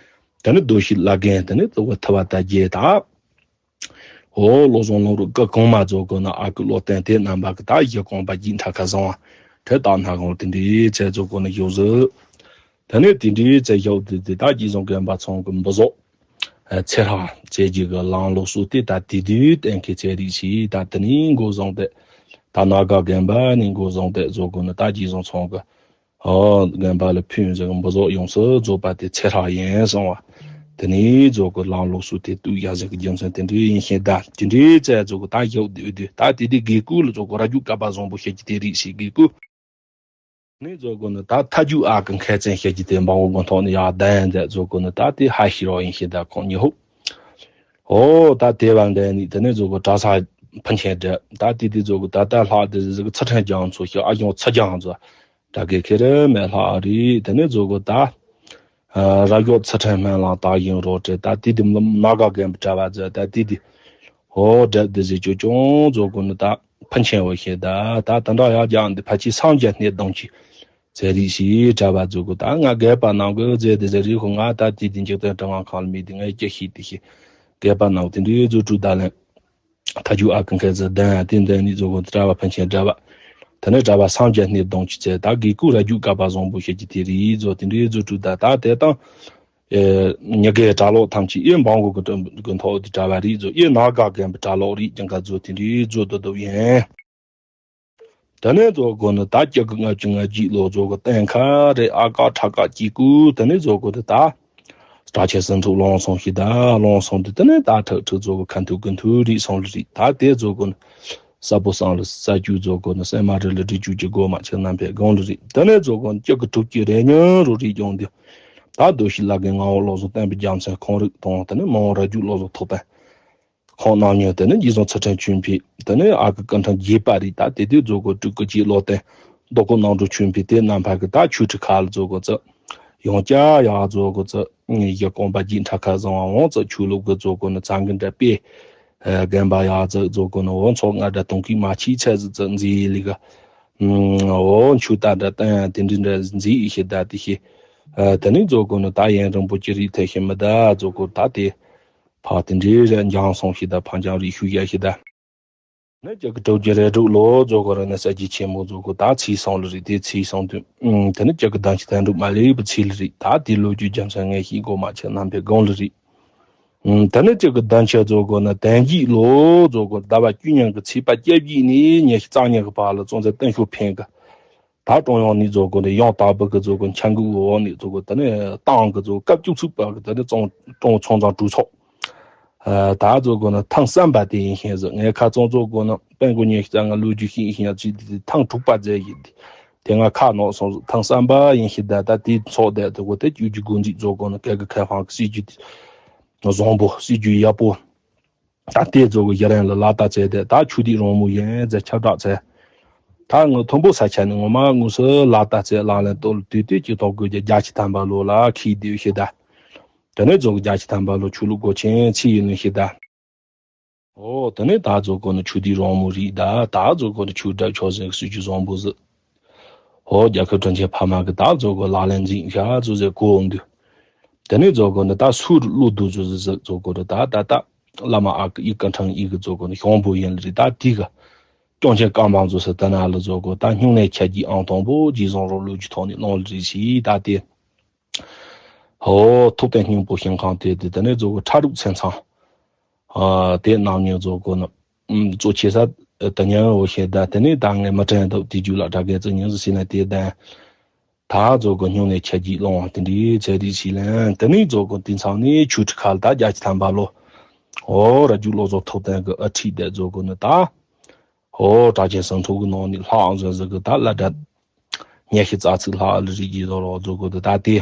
དེ་ནི་རྡོ་ཞིག་བླ་རྒན་དེ་ནི་རྫོགས་སྐོར་ཐུབ་པ་དར་རྒྱས་ད། འོ་བློ་བཟང་ལུང་རིགས་སྐུ་གོང་མ་རྫོགས་སྐོར་ནི་ཨ་ཁུ་བློ་བརྟན་དེ་རྣམ་པ་གི་ད་གཞི་གོང་པ་རྒྱུད་ཕྲ་ཁ་བཟང་བ། དེ་དག་སྣ་ཁོང་དེ་འདྲའི་ཚེ་རྫོགས་སྐོར་ནི་ཡོད་ཟིག་དེ་ནས་དེ་འདྲའི་ཚེ་ཞབས་དེ་དེ་དག་རྗེས་བཟུང་རྒན་པ་ཚང་གི་འབུ་ཟོག་ཚེ་ཧྲག་ཚེ་རྒྱུད་ཀྱི་ལམ་ལུགས་སུ་དེ་ད་དེ་དུས་གཏན་འཁེལ་ཚེ་རིག་ཞིག་ད་དེ་ནས་འགོ་བཟུང་སྟེ། ད་སྣ་དགའ་རྒན་པ་ནས་འགོ་བཟུང་སྟེ་རྫོགས་སྐོར་ནི་ད་རྗེས་བཟུང་ཚང་གི་ཨོ་རྒན་པ་ལ་ཕུལ་ཟིག་འབུ་ཟོག་ཡོངས་སུ་རྫོགས་པ་དེ་ཚེ་ཧྲག་ཡིན་གསུང་བ། དེ་ནས་རྫོགས་སྐོར་ལམ་ལུགས་སུ་དེ་དུས་ཡ་ཟིག་གི་རྒྱུ་མཚན་དེ་འདྲའི་ཡིན་ཤེས་ད་དེ་འདྲའི་ཚེ་རྫོགས་སྐོར་ད་ཞབས་དེ་དུས་ད་དེ་དུས་དགེ་སྐོས་ལ་རྫོགས་སྐོར་རྭ་རྒྱུད་བསྐལ་པ་བཟང་པོ་ཞབས་ཀྱི་དེ་རིག་ཞིག་དགེ་སྐོས། ནས་རྫོགས་སྐོར་ནི་ད་མཐའ་རྒྱུད་ཨ་ཁུ་མཁས་བཙུན་ཞབས་ཀྱི་དེ་འབངས་བོ་དགོན་ཐོག་ནས་ཡར་གདན་མཛད་རྫོགས་སྐོར་ནི་ད་དེ་ཧ་ཤི་རོགས་ཡིན་ཤེས་ད་ཁོང་ཉི་ཧོ། ཨོ་ད་དེ་བ་འདྲ་ནི་དེ་ནས་རྫོགས་སྐོར་གྲྭ་ས་ཕ་ཆེན་འདྲ་ད་དེ་དེ་རྫོགས་སྐོར་ད་ད་ལྷག་དེ་ཟིག་ཚུལ་ཁྲིམས་རྒྱ་མཚོ་ཞིག་ཨ་ཞང་ཚུལ་རྒྱ་མཚོ་ད་གེ་ཁེ་རེ་མེ་ལྷག་རེད། དེ་ནས་རྫོགས་སྐོར་ད་རྭ་ཞོག་ཚུལ་ཁྲིམས་སྨན་བླ་དག་ཡིན་རོགས་བྲལ་ད་དེ་དེ་མ་ལ་སྣ་དགའ་རྒན་པ་གྲྭ་བ་མཛད་ད་དེ་དེ། ཨོ་དྲག་འདི་ཟེར་ཅོ་ཅོང་རྫོགས་སྐོར་ནི་ད་ཕན་ཆེན་བོ་ཞེས་ད་ད་ད་འདྲ་ཡག་རྒྱག་འདི་ཕལ་ཆེར་སངས་རྒྱས་སྣེ་གདོང་གི་ཚེ་རིག་ཞེས་གྲྭ་བ་རྫོགས་སྐོར་ད་ང་རྒས་པ་རྣམས་ཀྱི་རྫས་འདི་ཟེར་རིག་ཧོ་ང་ད་དེ་དེ་འཇིག་རྟེན་དྲི་ང་ཁང་ལ་མི་དེ་ངས་ཅི་ཤེས་དེ་ཤེས་རྒས་པ་རྣམས་དེ་འདྲའི་རྫུ་འཕྲུལ་ད་ལན་ཐ་ཇུ་ཨ་ཀི་མཁས་ཟེར་ལྡན་དེ་འདྲ་ནི་རྫོགས་སྐོར་གྲྭ་བ་ཕན་ཆེན་གྲྭ་བ་དེ་ནས་གྲྭ་བ་སངས་རྒྱས་སྣེ་གདོང་གི་ཚེ་ད་དགེ་སྐོས་རྭ་རྒྱུད་བསྐལ་པ་བཟང་པོ་ཞེས་ཀྱི་དེ་རིག་རྫོགས་དེ་འདྲའི་རྫུ་འཕྲུལ་ད་ད་དེ་དང་། ཨེ། ཉི་གའི་གྲྭ་ལོག་ཐམས་ཅད་ཨེ་འབངས་གོ་གི་གྲམ་གི་ཐོག་ཏུ་གྲྭ་བ་རིགས་ཚོ་ཨེ་ནག་ག་རྒན་པའི་གྲྭ་ལོག་རིགས་ཀྱང་ག་ཚོ་དེ་འདྲའི་རྫོ་དོ་དོ་ཡིན། དེ་ནས་རྫོགས་སྐོར་ནི་ད་སྐྱེ་དགུ་ལྔ་བཅུ་ང་གཅིག་ལོ་རྫོགས་སྐོར་གཏན་ཁ་རེ་ཨ་ཀ་ཁྲ་ཀ་གཅིག་གུ་དེ་ནས་རྫོགས་སྐོར་དེ་ད་སྐྲ་ཆེན་སུ་འཁྲུག་ལོང་སོང་ཞིག་ད་ལོང་སོང་དུས་དེ་ནས་ད་ཁྲག་ཁྲིག་རྫོགས་སྐོར་ཁ་མཐུ་དགུ་མཐུ་རིགས་སོང་ལ་རིགས་ད་དེ་རྫོགས་སྐོར་ནི། ས་བོ་སང་ལ་ས་བཅུ་རྫོགས་སྐོར་ནི་སེ་མ་རི་ལ་རི་བཅུ་གྱི་སྒོ་མ་ཆེ་རྣམ་པའི་སྒང་ལ་རིགས་དེ་ནས་རྫོགས་སྐོར་ནི་སྐྱེ་དགུ་དྲུག་ཅུ་རེ་ཉུང་རུ་རིགས་ཀྱང་འདི། ད་རྡོ་ཤི་ལ་གའི་ངག་དབང་བློ་བཟང་བསྟན་པའི་རྒྱལ་མཚན་ཁོང་རིགས་དང་དེ་ནས་མ་འོངས་རྭ་རྒྱུད་བློ་བཟང་ཐུབ་བསྟན། ཁོང་རྣམ་གཉིས་དེ་ནས་རྗེས་བཟང་ཚུལ་ཁྲིམས་ཆོས་འཕེལ་དེ་ནས་ཨ་ཁུ་ཀུན་ཁྲང་རྒྱས་པ་རིགས་ད་དེ་དུས་རྫོགས་སྐོར་སྤྲུལ་སྐུ་རྗེ་བློ་བརྟན། རྡོ་སྐུ་རྣམ་གྲོལ་ཆོས་འཕེལ་དེ་རྣམ་པ་གི་ད་ཆོས་ཁྲི་ཁ་ལ་རྫོགས་སྐོར་ཙི། ཡང་བསྐྱར་ཡར་རྫོགས་སྐོར་ཙི། གཞི་རྐང་པ་རྒྱུད་ཕྲ་ཁ་བཟང་བ་འོང་ཙི་ཆོས་ལུགས་ཀྱི་རྫོགས་སྐོར་ནི་ཚང་གི་འདྲ་དཔེ། རྒན་པ་ཡག་ཙི་རྫོགས་སྐོར་ནི་འོ་ཚོགས་ལྔ་འདྲ་དུང་གི་མ་ཆིག་ཚད་ཟིག་ཙི་མཛེས་ལི་ག་འོ་མཆུ་ཏ་འདྲ་བསྟན་དེ་འདྲི་འདྲ་མཛེས་ཡི་ཤི་ད་དེ་ཤི། དེ་ནས་རྫོགས་སྐོར་ནི་ད་ཡན་རིན་པོ་ཆེ་རིགས་ཐེ་ཤི་མི་ད་རྫོགས་སྐོར་ད་དེ། ཕག་དེ་འདྲའི་རེ་འགྱངས་སོང་ཤི་ད་ཕ་འགྱངས་རིགས་ཤུ་ཡ་ཤི་ད། ནི་ཅག་གི་དྲུག་ཅུ་རེ་དྲུག་ལོ་རྫོགས་སྐོར་ནི་ས་ཀྱི་ཆེན་མོ་རྫོགས་སྐོར་ད་ཚེས་སོང་ལ་རིགས་དེ་ཚེས་སོང་དུས། དེ་ནི་ཅག་གི་གདན་ཆ་དན་དྲུག་མ་ལེགས་པ་ཚེས་ལ་རིགས་ད་དེ་ལོ་རྒྱུས་རྒྱ་མཚན་ངེས་ཤིག་སྒོ་མ་ཆེ་རྣམ་པའི་སྒང་ལ་རིགས། ཨུམ། དེ་ནས་གཅིག་གི་གདན་ཆ་རྫོགས་སྐོར་ནི་དན་གྱི་ལོ་རྫོགས་སྐོར་ཟླ་བ་བཅུ་གཉིས་ཀྱི་ཚེས་པ་བཅོ་བརྒྱད་ནས་ཉི་ཤུ་རྩ་གཉིས་ཀྱི་བར་ལ་གཙོ་མཛད་བསྟན་ཤོག་འཕེན་གི། ད་ཀྲུང་དབྱང་ནས་རྫོགས་སྐོར་ནི་ཡང་དག་པའི་གི་རྫོགས་སྐོར་འཆར་འགོད་འོག་ནས་རྫོགས་སྐོར་དེ་ནས་ཏང་གི་རྫོགས་སྐབས་བཅུ་གཅིག་པ་གི་དེ་ནས་ཀྲུང་ཀྲུང་ཚང་ཚང་གྲོས་ཚོགས། ད་རྫོགས་སྐོར་ནི་ཐེངས་གསུམ་པ་དེ་ཡིན་ཤེས་ཟིག་ངས་ཁ་ཚང་རྫོགས་སྐོར་ནི་དཔལ་མགོན་ཉི་ཤུ་རྩ་ལྔ་ལོ་རྒྱུས་ཤེས་ཤེས་ཚིག་དེ་ཐེངས་དྲུག་པ་མཛད་ཡིན། དེ་སྔ་ཁ་ནོག་སོང་ཟིག་ཐེངས་གསུམ་པ་ཡིན་ཤེས་ད་ད་དེ་ཚོགས་བསྡད་དུས་གོ་དེ་བཅུ་གཅིག་འགོ་འཛུགས་རྫོགས་སྐོར་ནི་སྐད་གི་ཁ་ཧྥང་གི་སྲིད་ཇུས་དེ། བཟང་པོ་སྲིད་ཇུས་ཡག་པོ། ད་ལྟའི་རྫོགས་སྐོར་གཞི་རིམ་ལ་ལག་བསྟར་བྱས་ཏེ་ད་ཆོས་དད་རང་མོས་ཡིན་ཟེར་ཁྱབ་བསྒྲགས་བྱས། ད་ངོ་མཐོན་པོ་ས་ཆ་ནས་ངོ་མ་དངོས་སུ་ལག་བསྟར་བྱས་ལག་ལེན་གཏོང་ལ་དུས་དུས་ཀྱི་ཐོག་དགོས་རྒྱུ་བརྒྱ་ཆ་ཐམ་པ་ལོ་ལ་ཁེལ་བསྡད་ཤེས་ད། དེ་ནས་རྫོགས་སྐོར་བརྒྱ་ཆ་ཐམ་པ་ལོ་ཆོས་ལུགས་སྒོ་ཆེན་ཚིག་ཡིན་ནི་ཤེས་ད། ཨོ་དེ་ནས་ད་རྫོགས་སྐོར་ནི་ཆོས་དད་རང་མོས་རིགས་ད་ད་རྫོགས་སྐོར་ནི་ཆོས་གྲྭ་ཆོས་སེང་གི་སྲིད་ཇུས་བཟང་པོ་ཟིག་ཨོ་རྒྱལ་ཁབ་དྲིན་ཆེན་ཕ་མ་གི་ད་རྫོགས་སྐོར་ལག་ལེན་འཛིན་བྱ་ཚོ་ཟེར་གོ་འོང་དུས། དེ་ནས་རྫོགས་སྐོར་ནི་ད་སུ་རུ་བློ་བསྡུ་ཚོ་ཟེར་ཟེར་རྫོགས་སྐོར་རུ་ད་ད་ད་བླ་མ་ཨ་ཁུ་ཨི་ཀ་ཁྲང་ཨི་གི་རྫོགས་སྐོར་ནི་ཞང་པོ་ཡིན་ལ་རེད་ད་དེ་གི། སྐྱོང་ཆེན་བཀའ་འབངས་ཚོ་ཟེར་ད་ན་ལ་རྫོགས་སྐོར་ད་སྨྱུང་གནས་ཆ་རྒྱུས་ཨང་དང་པོ་རྗེས་བཟང་རོ་ལུགས་ཀྱི་ཐོག་ནས་གནང་ལ་རེད་ཞེས་ད་དེ། ཨོ་ཐུབ་བསྟན་སྙིང་པོ་ཞིང་ཁམས་དེ་དེ་དེ་ནས་རྫོགས་སྐོར་ཁྲ་རུག་ཚན་ཚང་། ཨ་དེ་རྣམ་གཉིས་རྫོགས་སྐོར་ནི། ཨུམ། གཙོ་ཆེ་ས། ད་ཉན་འོ་ཤེས་ད་དེ་ནས་ད་ངས་མི་དྲན་འདུག་དེ་རྒྱུད་ལ་གྲྭ་རྒན་ཚོ་ཉན་ཟིག་ཟིན་ན་དེ་ལྡན། ད་རྫོགས་སྐོར་སྨྱུང་གནས་ཆ་རྒྱུས་སློང་བ་དེ་འདྲའི་ཚད་རིགས་ཤིག་ལན་དེ་ནས་རྫོགས་སྐོར་དེ་ཚང་ནས་ཆོས་ཁྲི་ཁ་ལ་ད་བརྒྱ་ཆ་ཐམ་པ་ལོ། ཨོ་རྭ་རྒྱུད་བློ་བཟང་ཐུབ་བསྟན་གི་ཨ་ཁྲིད་དེ་རྫོགས་སྐོར་ནི་ད། ཨོ་གྲྭ་ཆེན་སུ་འཁྲུག་གི་ནང་ནས་ལྷག་འཛོན་ཟིག་གི་ད་བླ་གྲྭ། ཉི་ཤུ་རྩ་ཚིག་ལྷག་ལ་རིགས་ཀྱི་རྫོགས་སྐོར་དེ་ད་དེ།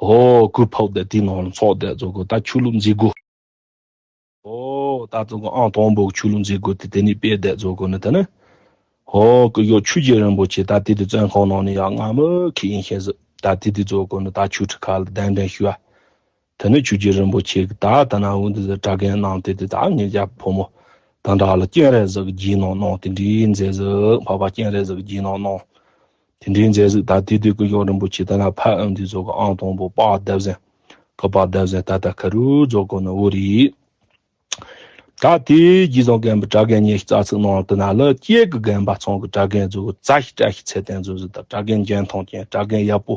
ཨོ་གུས་ཕུབ་སྟེ་དེའི་ནང་ལ་ཚོགས་ཏེ་རྫོགས་སྐོར་ད་ཆོས་ལུགས་མཛད་སྒོ། ཨོ་ད་རྫོགས་སྐོར་ཨང་དང་པོ་གི་ཆོས་ལུགས་མཛད་སྒོ་དེ་དེ་ནས་སྤེལ་ཏེ་རྫོགས་སྐོར་ནི་དེ་ནི། ཨོ་སྐུ་ཞབས་ཆོས་རྗེ་རིན་པོ་ཆེ་ད་དེ་དུས་བཙོན་ཁང་ནང་ནས་ཡང་སྔ་མོ་ཁེལ་ཡིན་ཤེས་ཟིག་ད་དེ་དུས་རྫོགས་སྐོར་ནི་ད་ཆོས་ཁྲི་ཁ་ལ་གདན་འདྲེན་ཞུ་བ། དེ་ནས་ཆོས་རྗེ་རིན་པོ་ཆེ་གི་ད་ད་ན་འུ་འདི་ཟིག་གྲྭ་རྒན་གནང་སྟེ་དེ་ད་ངེད་ཅག་ཕོ་མོ་ད་འདྲ་ལ་སྤྱན་རས་གཟིགས་གི་རྗེས་གནང་གནང་དེ་འདྲའི་མཛད་ཟིག་འཕགས་པ་སྤྱན་རས་གཟིགས་གི་རྗེས་གནང་གནང་དེ་འདྲའི་མཛད་ཟིག་ད་དེ་དུས་སྐུ་ཞབས་རིན་པོ་ཆེ་ད་ན་ཕ་ཨ་འདི་ཚོ་གི་ཨང་དང་པོ་དཔལ་ལྡབ་ཟན་སྐུ་པར་ལྡབ་ཟན་ད་ལྟ་ཁ་རུ་རྫོགས་གོ་ནི་འུ་རེད། ད་དེའི་རྗེ་བཙུན་དགོན་པའི་གྲྭ་རྒན་ཉི་ཤུ་རྩ་ཚིག་ནང་དུ་ན་ལ་སྐྱེས་ཀྱི་དགོན་པ་ཚང་གི་གྲྭ་རྒན་ཚོ་གི་རྩ་ཤི་བཀྲ་ཤིས་ཚེ་བརྟན་ཚོ་ཟིག་དང་གྲྭ་རྒན་རྒྱན་མཐོང་ཅན་གྲྭ་རྒན་ཡག་པོ།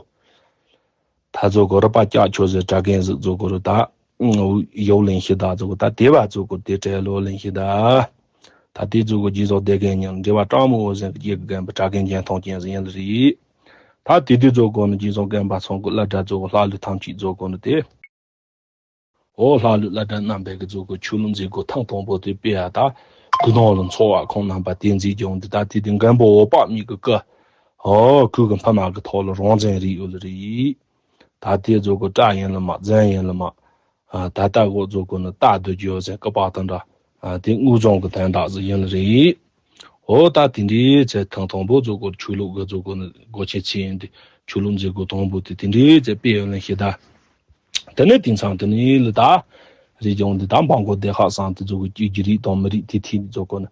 ད་ཚོ་གི་རུ་པ་ཀྱག་ཆོ་ཟིག་གྲྭ་རྒན་ཟིག་ཚོ་གི་རུ་ད་ཡོ་ལིན་ཤི་ད་ཚོ་གི་ད་དེ་བ་ཚོ་གི་དེ་བྲེལ་ལོ་ལིན་ཤི་ད། ད་དེ་ཚོ་གི་རྗེ་བཙུན་དགོན་ཉིན་འབྲེལ་བ་དྲང་མོ་འོ་ཟིན་གི་སྐྱེས་ཀྱི་དགོན་པའི་གྲྭ་རྒན་རྒྱན་མཐོང་ཅན་ཟིག་ཡིན་ལ་རེད། ད་དེ་དུས་ཚོ་གི་ནི་རྗེ་བཙུན་དགོན་པ་ཚང་གི་བླ་གྲྭ་ཚོ་གི་ལྷ་ལུས་ཐམས་ཅད་ཚོ་གི་ནི་དེ། འོ་ལྷ་ལུས་བླ་གྲྭ་རྣམ་པའི་གི་མཛོད་སྒོ་ཆོས་ལུགས་མཛད་སྒོ་ཐེངས་དང་པོ་དེ་སྤེལ་ཡ་ད་སྐུ་ནོར་ལ་འཚོ་བ་ཁོང་རྣམ་པ་དེ་མཛད་ཀྱང་འདི་ད་དེ་དུས་མགོན་པོ་འོད་དཔག་མེད་ཀྱི་སྐུ། འོ་ཁོས་གི་ཕ་མ་གི་ཐོག་ལ་རང་བཙན་རིག་ཡོད་ལ་རེད། ད་དེ་མཛོད་སྒོ་གྲྭ་ཡིན་ལ་མ་རྫུན་ཡིན་ལ་མ། ད་ལྟ་གོ་མཛོད་སྒོ་ནི་རྟ་སྡོད་རྒྱུ་ཟེར་སྐུ་པར་དང་འདྲ། དེ་དངོས་བྱུང་གི་དོན་དག་ཟིག་ཡིན་ལ་རེད། འོ་ད་དེ་འདྲའི་ཚེ་ཐེངས་དང་པོ་མཛོད་སྒོ་ཆོས་ལུགས་གི་མཛོད་སྒོ་ནི་སྒོ་ཆེན་ཚེ་ཡིན་ཏེ་ཆོས་ལུགས་མཛད་སྒོ་དང་པོ་དེ་དེ་འདྲའི་ཚེ་སྤེལ་ཡོད་ལ་ཤེས་ད། དེ་ནས་དེང་སང་དེ་ནས་ལ་ད། རེ་ལྗོངས་འདི་དང་འབངས་གོ་སྡེ་ཁག་སང་དེ་ཚོ་གི་གཅིག་གི་རིགས་དང་མི་རིགས་དེ་ཐིག་ཚོ་གོ་ནི།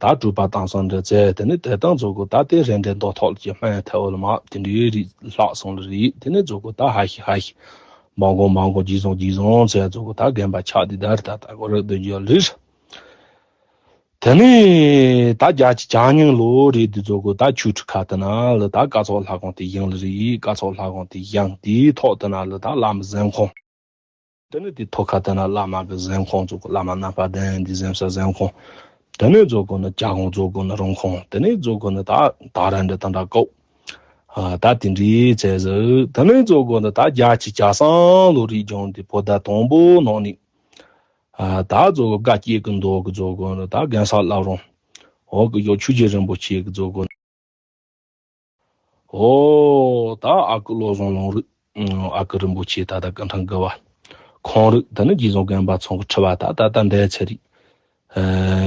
ད་གྲུབ་པ་དང་སང་འདྲ་ཚེ་དེ་ནས་དེ་དང་ཚོ་གོ་ད་དེ་རེ་འདྲེ་མདོ་ཐོག་ལ་ཀྱི་སྨན་ཐལ་བ་ལ་མ་དེ་འདྲའི་རིགས་ལྷག་སོང་ལ་རིགས་དེ་ནས་ཚོ་གོ་ད་ཧ་ཤི་ཧ་ཤི། འབངས་གོ་འབངས་གོ་རྗེས་བཟུང་རྗེས་བཟུང་ཚེ་ཚོ་གོ་ད་རྒན་པ་ཆགས་དེ་ད་རེ་ད་ད་གོ་རེ་འདོན་རྒྱུ་ལ་རིགས། དེ་ནས་ད་རྒྱ་ཆེ་བྱང་ཉིང་ལོ་རེད་དུས་ཚོ་གོ་ད་ཆོས་ཁྲི་ཁ་དེ་ན་ལ་ད་སྐར་ཚོགས་ལྷ་ཁང་དེ་བཞེངས་ལ་རེད། སྐར་ཚོགས་ལྷ་ཁང་དེ་བཞེངས་དེའི་ཐོག་དེ་ན་ལ་ད་བླ་མ་གཟིམ་ཁང་། དེ་ནས་དེ་ཐོག་ཁ་དེ་ན་བླ་མ་གི་གཟིམ་ཁང་ཚོ་གོ་བླ་མ་རྣམ་པ་གདན་འདི་གཟིམ་ས་གཟིམ་ཁང་། དེ་ནས་ཚོ་གོ་ནི་ཇ་ཁང་ཚོ་གོ་ནི་རུམ་ཁང་དེ་ནས་ཚོ་གོ་ནི་ད་ད་ར་འདྲ་ད་འདྲ་ཀོ། ད་དེ་འདྲའི་ཚེ་ཟིག་དེ་ནས་ཚོ་གོ་ནི་ད་རྒྱ་ཆེ་བྱང་སང་ལོ་རེད་ལྗོངས་དེ་བོད་ཟླ་དང་པོ་ནང་ནས། ད་ཚོ་གོ་དགའ་སྐྱེས་ཀྱི་མདོ་གི་ཚོ་གོ་ནི་ད་རྒན་གསར་བླ་བྲང་། འོ་གི་ཡོ་ཆོས་རྗེ་རིན་པོ་ཆེ་གི་ཚོ་གོ་ནི། འོ་ད་ཨ་ཁུ་བློ་བཟང་ལུང་རིགས། ཨ་ཁུ་རིན་པོ་ཆེ་ད་ད་ཀུན་ཁྲང་དགའ་བ། ཁོང་རིགས་དེ་ནི་རྗེ་བཙུན་དགོན་པ་ཚང་གི་ཁྲི་བ་ད་ད་ད་འདས་ཚེ་རིགས།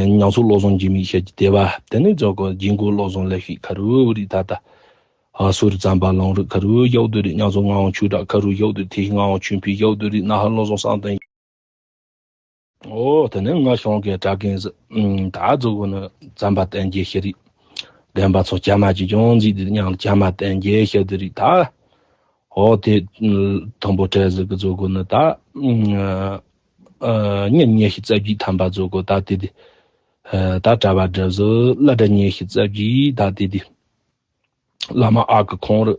ཉང་ཚོ་བློ་བཟང་འཇིགས་མེད་ཤེལ་གྱི་སྡེ་བ་དེ་ནི་ཚོ་གོ་རྗེ་མགོན་བློ་བཟང་ལེགས་བཤད་ཁ་རུ་རིགས་ད་ད། ཨ་སུ་རི་ཙམ་པ་ལུང་རིགས་ཁ་རུ་ཡག་དུ་རིགས་ཉང་ཚོ་ངག་དབང་ཆོས་གྲགས་ཁ་རུ་ཡག་དུ་དེ་ངག་དབང་ཆོས་འཕེལ་ཡག་དུ་རིགས་ན་ཧ་བློ་བཟང་བསམ་གཏན། འོ་དེ་ནས་ང་ཤོང་གི་གྲྭ་རྒན་ཟིག་ད་ཚོ་གོ་ནི་ཙམ་པ་བསྟན་རྒྱས་ཤེས་རིག་རྒན་པ་ཚོ་བྱ་མ་ཅི་ཅུང་མཛེས་དེ་ཉང་བྱ་མ་བསྟན་རྒྱས་ཤེས་དེ་རིག་ད། འོ་དེ་དང་པོ་གྲལ་ཟིག་གི་ཚོ་གོ་ནི་ད། ཉིན་ཉི་ཤུ་རྩ་བརྒྱད་ཐམ་པ་ཚོ་གོ་ད་དེ་དེ། ད་གྲྭ་པ་གྲྭ་ཟིག་བླ་གྲྭ་ཉི་ཤུ་རྩ་བརྒྱད་ད་དེ་དེ། བླ་མ་ཨ་ཁུ་ཁོང་རུ།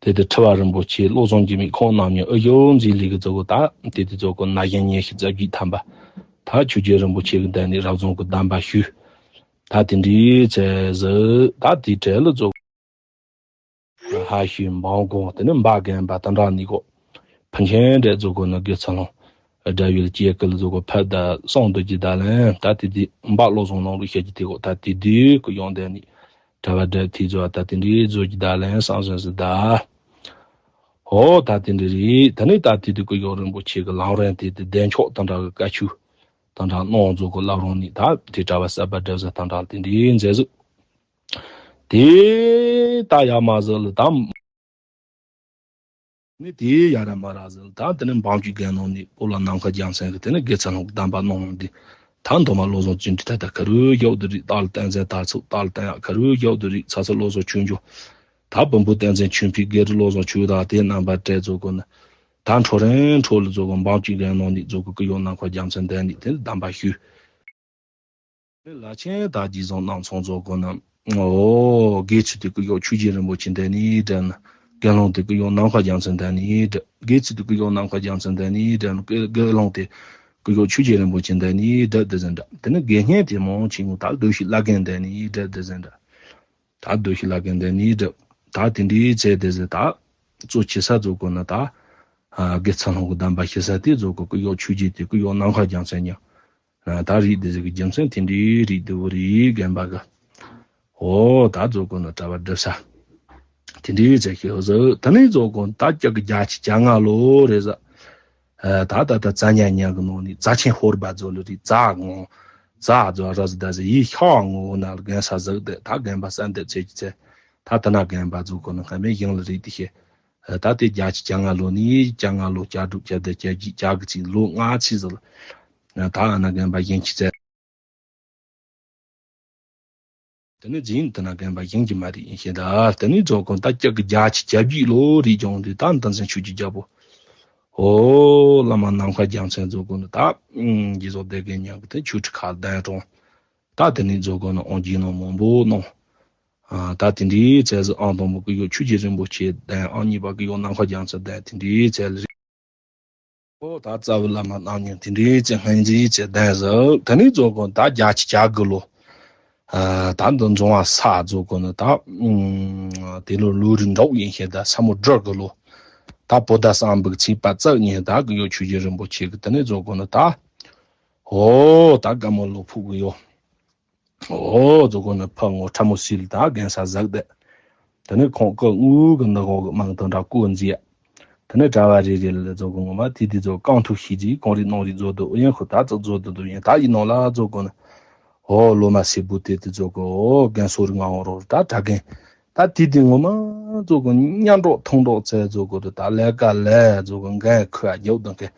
དེ་དེ་ཁྲི་བ་རིན་པོ་ཆེ་བློ་བཟང་འཇིགས་མེད་ཁོང་རྣམ་གཉིས་ཨུ་ཡོ་མཛེས་ལི་གི་ཚོ་གོ་ད་དེ་དེ་ཚོ་གོ་ན་གཞོན་ཉི་ཤུ་རྩ་བརྒྱད་ཐམ་པ། ད་ཆོས་རྗེ་རིན་པོ་ཆེ་གི་འདན་ནི་རབ་བྱུང་གི་གདམས་པ་ཞུས། ད་དེ་འདྲའི་ཚེ་ཟིག་ད་དེ་གྲལ་ལ་ཚོ་གོ་ཧ་ཤི་འབངས་གོ་དེ་ནི་འབའ་རྒན་པ་དང་འདྲ་ནི་གོ་ཕུན་ཆེན་འདྲ་ཚོ་གོ་ནི་དགེ་ཚུལ་ལུང་སྒྲ་ཡུལ་སྐྱེ་ཀུན་ལ་ཚོ་གོ་ཕད་ད་སོང་དུ་ཇི་ད་ལན་ད་དེ་དེ་འབའ་བློ་བཟང་ལུང་རུ་ཤེས་ཀྱི་དེ་གོ་ད་དེ་དུས་གོ་ཡོང་འདན་ནི། གྲྭ་པ་གྲྭ་ཐིག་ཚོ་ད་དེ་འདྲའི་བཟོ་གི་ད་ལན་སང་སང་སི་ད། ཧོ་ད་དེ་འདྲ་རེད། ད་ནི་ད་དེ་དུས་སྐུ་ཡོག་རིན་པོ་ཆེ་གི་ལམ་རིམ་དེ་དེ་བདེ་མཆོག་དང་འདྲ་གི་བཀའ་ཆོས་དང་འདྲ་གནང་བཟོ་གི་བླ་བྲང་ནི་ད་དེ་གྲྭ་པ་གསར་པ་གྲྭ་ས་དང་འདྲ་དེ་འདྲའི་མཛད་ཟིག་དེ་ད་ཡ་མ་ཟི་ལ་ད། ནི་དེའི་ཡ་ར་མ་ར་ཟིན་ད་དེ་ནི་འབངས་ཀྱི་རྒན་ནང་ནས་སྤོ་ལོ་ནམ་མཁའ་རྒྱལ་མཚན་གྱི་དེ་ནི་དགེ་ཚུལ་ལུང་གི་གདམས་པ་གནང་འདི་ད་མདོ་མ་བློ་བཟང་ཅི་འདྲི་ད་ད་ཁ་རུ་ཡག་དུ་རིག་རྟགས་ལ་བསྟན་འཛིན་དར་ཚུགས་རྟགས་ལ་བསྟན་ཡག་ཁ་རུ་ཡག་དུ་རིག་ཚ་ཚ་བློ་བཟང་ཆོས་འབྱོར་ད་བོན་པོ་བསྟན་འཛིན་ཆོས་འཕེལ་སྒེར་བློ་བཟང་ཆོས་དང་དེ་རྣམ་པ་བྲལ་ཚོ་གོ་ནི་ད་འཕྲོ་རིང་འཕྲོ་ལ་ཚོ་གོ་འབངས་ཀྱི་རྒན་ནང་ནས་ཚོ་གོ་ཀུ་ཡོག་ནམ་མཁའ་རྒྱལ་མཚན་འདས་ནས་དེ་ནི་གདམས་པ་ཞུས། ལ་ཆེན་དག་རྗེས་བཟང་རྣམ་ཚང་རྫོགས་དགོས་ན། ཨོ། དགེ་ཚུལ་དེ་ཀུ་ཡོག་ཆོས་རྗེ་རིན་པོ་ཆེ་འདས་ནི་འདྲ་ན། དགེ་སློང་དེ་ཀུ་ཡོག་ནམ་མཁའ་རྒྱལ་མཚན་འདས་ནི་འདྲ། དགེ་ཚུལ་དེ་ཀུ་ཡོག་ནམ་མཁའ་རྒྱལ་མཚན་འདས་ནི་འདྲ་ན། དགེ་སློང་དེ་ཀུ་ཡོག་ཆོས་རྗེ་རིན་པོ་ཆེ་འདས་ནི་འདྲ་འདི་ཟིན་འདྲ། དེ་ནི་དགེ་བསྙེན་དེ་མང་ཆེན་མོ་དག་སྡོད་ཤིག་བླ་རྒན་འདས་ནི་འདྲ་འདི་ཟིན་འདྲ། ད་སྡོད་ཤིག་བླ་རྒན་འདས་ནི་འདྲ། ད་དེ་འདྲའི་ཚེ་དེ་ཟིན་ད། གཙོ་ཆེ་ས་རྫོགས་དགོས་ན་ད། དགེ་ཚུལ་སློང་གི་གདམས་པ་ཤེས་ས་དེ་རྫོགས་དགོས་ཀུ་ཡོག་ཆོས་རྗེ་དེ་ཀུ་ཡོག་ནམ་མཁའ་རྒྱལ་མཚན་ཉག་ད་རིགས་འདི་ཟིག་གི་རྒྱུ་མཚན་དེ་འདྲའི་རིགས་འདི་བོ་རིགས་རྒན་པ་གི། ཨོ་ད་རྫོགས་དགོས་ན་གྲྭ་པ་སྒྲུབ་ས། དེ་འདྲའི་ཚེ་ཤེས་ཟིག་ད་ནི་རྫོགས་དགོས་ན་ད་སྐྱ་གི་བརྒྱ་ཆ་གྱ་ལྔ་ལོ་རེད་ཟ། ད་ད་ད་རྩ་ཉག་ཉག་གི་ནང་ནས་རྩ་ཆེན་ཧོར་སྦ་རྫོགས་ལ་རིགས་རྩ་ངོ་། རྩ་རྫོགས་ར་ཟི་ད་ཟི་ཡི་ཤ་ངོ་ན་རྒན་ས་ཟིག་དེ་ད་རྒན་པ་ས་འདེབས་ཚེ་གི་ཚེ། ད་ད་ན་རྒན་པ་རྫོགས་དགོས་ན་སྔ་མའི་ཡིང་ལ་རིགས་དེ་ཤེས། ད་དེ་བརྒྱད་ཅུ་གྱ་ལྔ་ལོ་ནས་གྱ་ལྔ་ལོ་གྱ་དྲུག་གྱ་བདུན་གྱ་བརྒྱད་གྱ་དགུ་ཅིག་ལོ་ལྔ་ཅིག་ཟིག་ལ་ད་ཨ་ན་རྒན་པ་གཞན་གྱིས་བཙལ། དེ་ནས་རྗེས་དེ་ན་རྒན་པ་གཞན་གྱིས་མ་རིག་ཡིན་ཤེས་ད། དེ་ནས་རྫོགས་གོ་ད་སྐྱབས་ཀྱི་བརྒྱད་ཅུ་གྱ་བརྒྱད་ལོ་རེད་ཀྱང་དེ་ད་འདི་ཚན་ཆོས་ཀྱི་རྒྱལ་པོ། ཨོ་བླ་མ་ནམ་མཁའ་རྒྱལ་མཚན་རྫོགས་གོ་ནི་ད། ཨུམ་རྗེས་སོགས་སྡེ་དགེ་ཉག་གི་དེ་ཆོས་ཁྲི་ཁ་གདན་དྲངས། ད་དེ་ནས་རྫོགས་གོ་ནི་ཨང་རྒྱས་ནང་མང་པོ་གནང་། ཨ་ད་དེ་འདྲའི་ཚེ་ཟི་ཨང་དང་པོ་གི་ཡོ་ཆོས་རྗེ་རིན་པོ་ཆེ་གདན། ཨང་གཉིས་པ་གི་ཡོ་ནམ་མཁའ་རྒྱལ་མཚན་གདན་དེ་འདྲའི་ཚེ་ལ་རེད། ཨོ་ད་རྩ་བའི་བླ་མ་རྣམ་གཉིས་དེ་འདྲའི་ཚེ་སྔོན་འཛིན་ཚེ་གདན་ཟིག་དེ་ནས་རྫོགས་གོ་ད་བརྒྱད་ཅུ་གྱ་དགུ་ལོ། ཨ་ད་འདི་འཛོམས་པ་ས་རྫོགས་གོ་ནི་ད། ཨུམ་དེ་ལོ་ལོ་རེ་འདྲ་བོ་ཡིན་ཤེས་ད་ས་མོ་སྦྲུལ་གི་ལོ། ད་བོད་ཟླ་གསུམ་པའི་ཚེས་པ་རྩ་གཉིས་ད་གི་ཡོ་ཆོས་རྗེ་རིན་པོ་ཆེ་གི་དེ་ནས་རྫོགས་གོ་ནི་ད། ཨོ་ད་དགའ་མོ་ལོ་ཕུག་གི་ཡོ། ཨོ་རྫོགས་གོ་ནི་ཕ་ངོ་ཁྲ་མོ་སིལ་ད་རྒན་ས་ཟག་བསྡད། དེ་ནས་ཁོང་སྐུ་དངོས་གི་འདི་གོ་གི་མིང་དང་འདྲ་བཀོད་མཛད། དེ་ནས་གྲྭ་བ་རེ་རེ་ལ་རྫོགས་གོ་ངོ་མ་དེ་དེ་རྫོགས་རྐང་ཐུག་ཤིག་ཅིག་གང་རེ་གནང་རེ་རྫོགས་འདུག་ཨོ་ཡན་ཁོ་ད་ཙག་རྫོགས་འདུག་འདུག་ཡན་ད་ཡིན་ནོ་ལ་རྫོགས་གོ་ནི། ཨོ་ལོ་མ་སེར་པོ་དེ་དེ་རྫོགས་གོ་ཨོ་རྒན་སོ་རི་ང་འོ་རོ་ད་གྲྭ་རྒན། ད་དེ་དེ་ངོ་མ་རྫོགས་གོ་མཉམ་འགྲོགས་ཐུང་འགྲོགས་ཚེ་རྫོགས་གོ་དུ་ད་ལས་ཀ་ལས་རྫོགས་གོ་འགན་ཁུ་ཨ་རྒྱབ་དང་གན།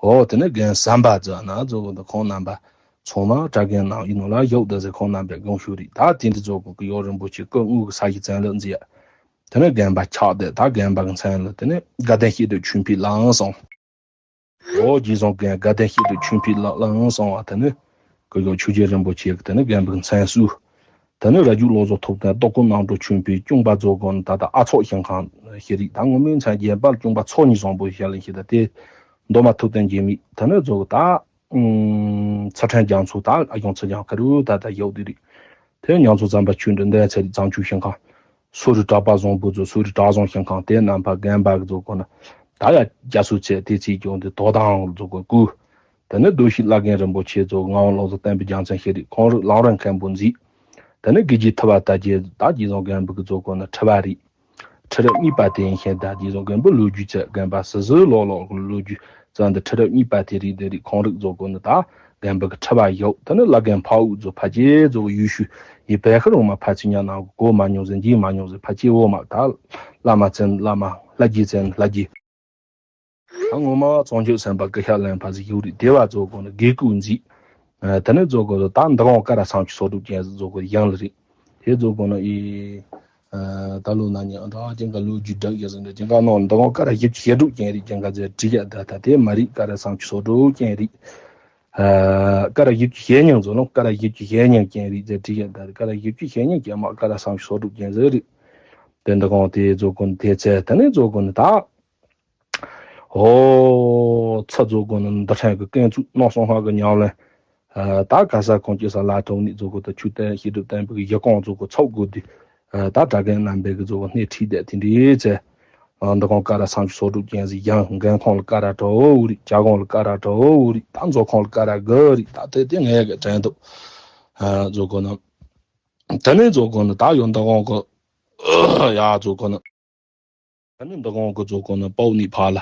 ཨོ་དེ་ནས་རྒན་ཟམ་པ་རྫོགས་ན་རྫོགས་གོ་དུ་ཁོང་རྣམ་པ། ཚང་མ་གྲྭ་རྒན་རྣམས་ཡིན་ནོ་ལ་ཡོག་ད་ཟེར་ཁོང་རྣམ་པས་དགོངས་ཞུ་རིགས་ད་དེ་འདི་ཚོ་གི་ཡོག་རིན་པོ་ཆེ་སྐུ་དངོས་ཀྱི་ས་གཞི་བཙན་ལ་མཛད། དེ་ནས་རྒན་པ་ཆགས་བསྡད་ད་རྒན་པ་གི་མཚན་ལ་དེ་ནས་དགའ་ལྡན་སྐྱིད་སྡུག་ཆོས་འཕེལ་ལའང་སོང་། འོ་རྗེས་བཟུང་རྒན་དགའ་ལྡན་སྐྱིད་སྡུག་ཆོས་འཕེལ་ལ་ལའང་སོང་བ་དེ་ནས་གི་ཡོག་ཆོས་རྗེ་རིན་པོ་ཆེ་གི་དེ་ནས་རྒན་པ་གི་མཚན་གསོལ། དེ་ནས་ར་རྒྱུད་ལོ་ཟོ་ཐོབ་དང་རྟོགས་སྐུ་རྣམ་གྲོལ་ཆོས་འཕེལ་གཅུང་པ་རྫོགས་གོ་ནི་ད་ལྟ་ཨ་ཚོགས་ཞིང་ཁང་ཞིག་རིགས་ད་ངོ་མའི་མཚན་རྒྱན་པ་གཅུང་པ་ཚོགས་གཉིས་བཟང་པོ་ཞིག་ལ་ཞིག་ད་དེ་མདོ་མ་ཐུབ་བསྟན་རྒྱལ་མི་དེ་ནས་རྫོགས་ད། ཚ་ཕྲན་རྒྱ་མཚོ་དང་ཨ་ཞང་ཚ་རྒྱང་ཁ་རུ་ད་ལྟ་ཡོད་དེ་རེད། དེ་རྒྱ་མཚོ་ཙམ་པ་ཆོས་འདི་འདས་ཚེ་རིག་བཟང་ཆོས་ཞིང་ཁང་། སོ་རི་གྲགས་པ་བཟང་པོ་ཚོ་སོ་རི་གྲགས་བཟང་ཞིང་ཁང་དེ་རྣམ་པ་རྒན་པ་གི་རྫོགས་གོ་ན། ད་ཡ་རྒྱ་སོ་ཚེ་དེ་ཚེ་ཀྱང་དེ་དོ་དང་རྫོགས་གོ་སྐུ། དེ་ནི་རྡོ་ཤི་བླ་རྒན་རིན་པོ་ཆེ་རྫོགས་ངག་དབང་བློ་བཟང་བསྟན་པའི་རྒྱལ་མཚན་ཤེས་རིག་ཁོང་རིག་ལམ་རིམ་མཁན་པོ་མཛད། དེ་ནི་དགེ་རྒྱས་ཐུབ་པ་ལྟ་རྒྱས་ད་རྗེས་བཟང་རྒན་པ་གི་རྫོགས་གོ་ན་ཁྲི་བ་རེད། ཁྲི་རབས་གཉིས་པ་དེ་ཡིན་ཞིང་ད་རྗེས་བཟང་རྒན་པོ་ལོ་རྒྱུས་ཚད་རྒན་པ་སི་སི་ལོག་ལོག་གི་ལོ་རྒྱུས་ཚད་འདི་ཁྲི་རབས་གཉིས་པ་དེ་རིགས་དེ་རིགས་ཁོང་རིགས་རྫོགས་གོ་ནི་ད་རྒན་པ་གི་ཁྲི་བ་ཡོད། དེ་ནི་བླ་རྒན་ཕ་འུ་རྫོགས་ཕ་ཅེ་རྫོགས་ཡུལ་ཤུལ་ཡི་བལ་ཤི་རོང་མ་ཕ་ཚི་ཉ་ནང་གི་གོ་མ་མྱོང་ཟེར་འཇིག་མ་མྱོང་ཟེར་ཕ་ཅེ་འོ་མ་ད་བླ་མ་ཚན་བླ་མ་ལྷ་རྒྱས་ཚན་ལྷ་རྒྱས། ད་ངོ་མ་ཚོང་ཆོས་སེམས་པ་སྐུ་ཤ་ལན་ཕ་ཟིག་ཡོད་རིགས་དེ་བ་རྫོགས་གོ་ནི་དགེ་སྐུ་མཛད། དེ་ནི་རྫོགས་གོ་ད་འདི་གང་ཀ་ར་སང་ཆུ་སོ་དྲུག་ཅན་རྫོགས་གོ་ཡང་ལ་རེད། དེ་རྫོགས་གོ་ན་ཨི། ད་ལོ་ན་ཉི་ཨ་ད་ཅན་ག་ལོ་རྒྱུས་བསྒྲགས་ཡ་ཟིན་འདྲ་ཅན་ག་ནང་འདི་གང་ཀ་ར་བཞི་བཅུ་ཞེ་དྲུག་ཅན་རིགས་ཅན་ག་ཟེར་བྲིས་ཡ་ད་ད་དེ་མ་རིགས་ཀ་ར་སང་ཆུ་སོ་དྲུག་ཅན་རིགས། ཀ་ར་བཞི་བཅུ་ཞེ་ཉིན་ཟོ་ནོ་ཀ་ར་བཞི་བཅུ་ཞེ་ཉིན་ཅན་རིགས་ཟེར་བྲིས་ཡ་ད་ཀ་ར་བཞི་བཅུ་ཞེ་ཉིན་ཅན་མ་ཀ་ར་སང་ཆུ་སོ་དྲུག་ཅན་ཟེར་རིགས། དེ་འདི་གང་དེ་རྫོགས་གོ་ནི་དེ་ཚེ་དེ་ནི་རྫོགས་གོ་ནི་ད། ཨོ། ཚ་རྫོགས་གོ་ནི་འདི་ཕྲན་གི་ཀན་ཚུགས་ནོ་སོང་ཧ་གི་ཉམས་ལེན། ད་ག་ས་གོང་ཅི་ས་ལ་གྲོང་ནི་རྫོགས་གོ་ད་ཆུ་བསྟན་ཤེས་སྒྲུབ་བསྟན་པའི་གི་གཞི་གོང་རྫོགས་གོ་ཚོགས་དགོས་དུས། ད་གྲྭ་རྒན་རྣམ་པའི་གི་རྫོགས་གོ་སྣེ་ཁྲིད་བསྡད་དེ་འདྲའི་ཚེ། འདི་གོང་ཀ་ར་སང་ཆུ་སོ་དྲུག་ཅན་ཟིག་ཡང་འགན་ཁོང་ལ་ཀ་ར་གྲོ་འུ་རི་བྱ་གོང་ལ་ཀ་ར་གྲོ་འུ་རི་ད་མཛོ་ཁོང་ལ་ཀ་ར་གི་རི་ད་དེ་དེ་ངས་གི་དྲན་འདུག་རྫོགས་གོ་ནི། དེ་ནས་རྫོགས་གོ་ནི་ད་ཡོད་འདི་གོང་གི་ཡ་རྫོགས་གོ་ནི། ད་ནི་འདི་གོང་གི་རྫོགས་གོ་ནི་པའོ་ནི་ཕ་ལ།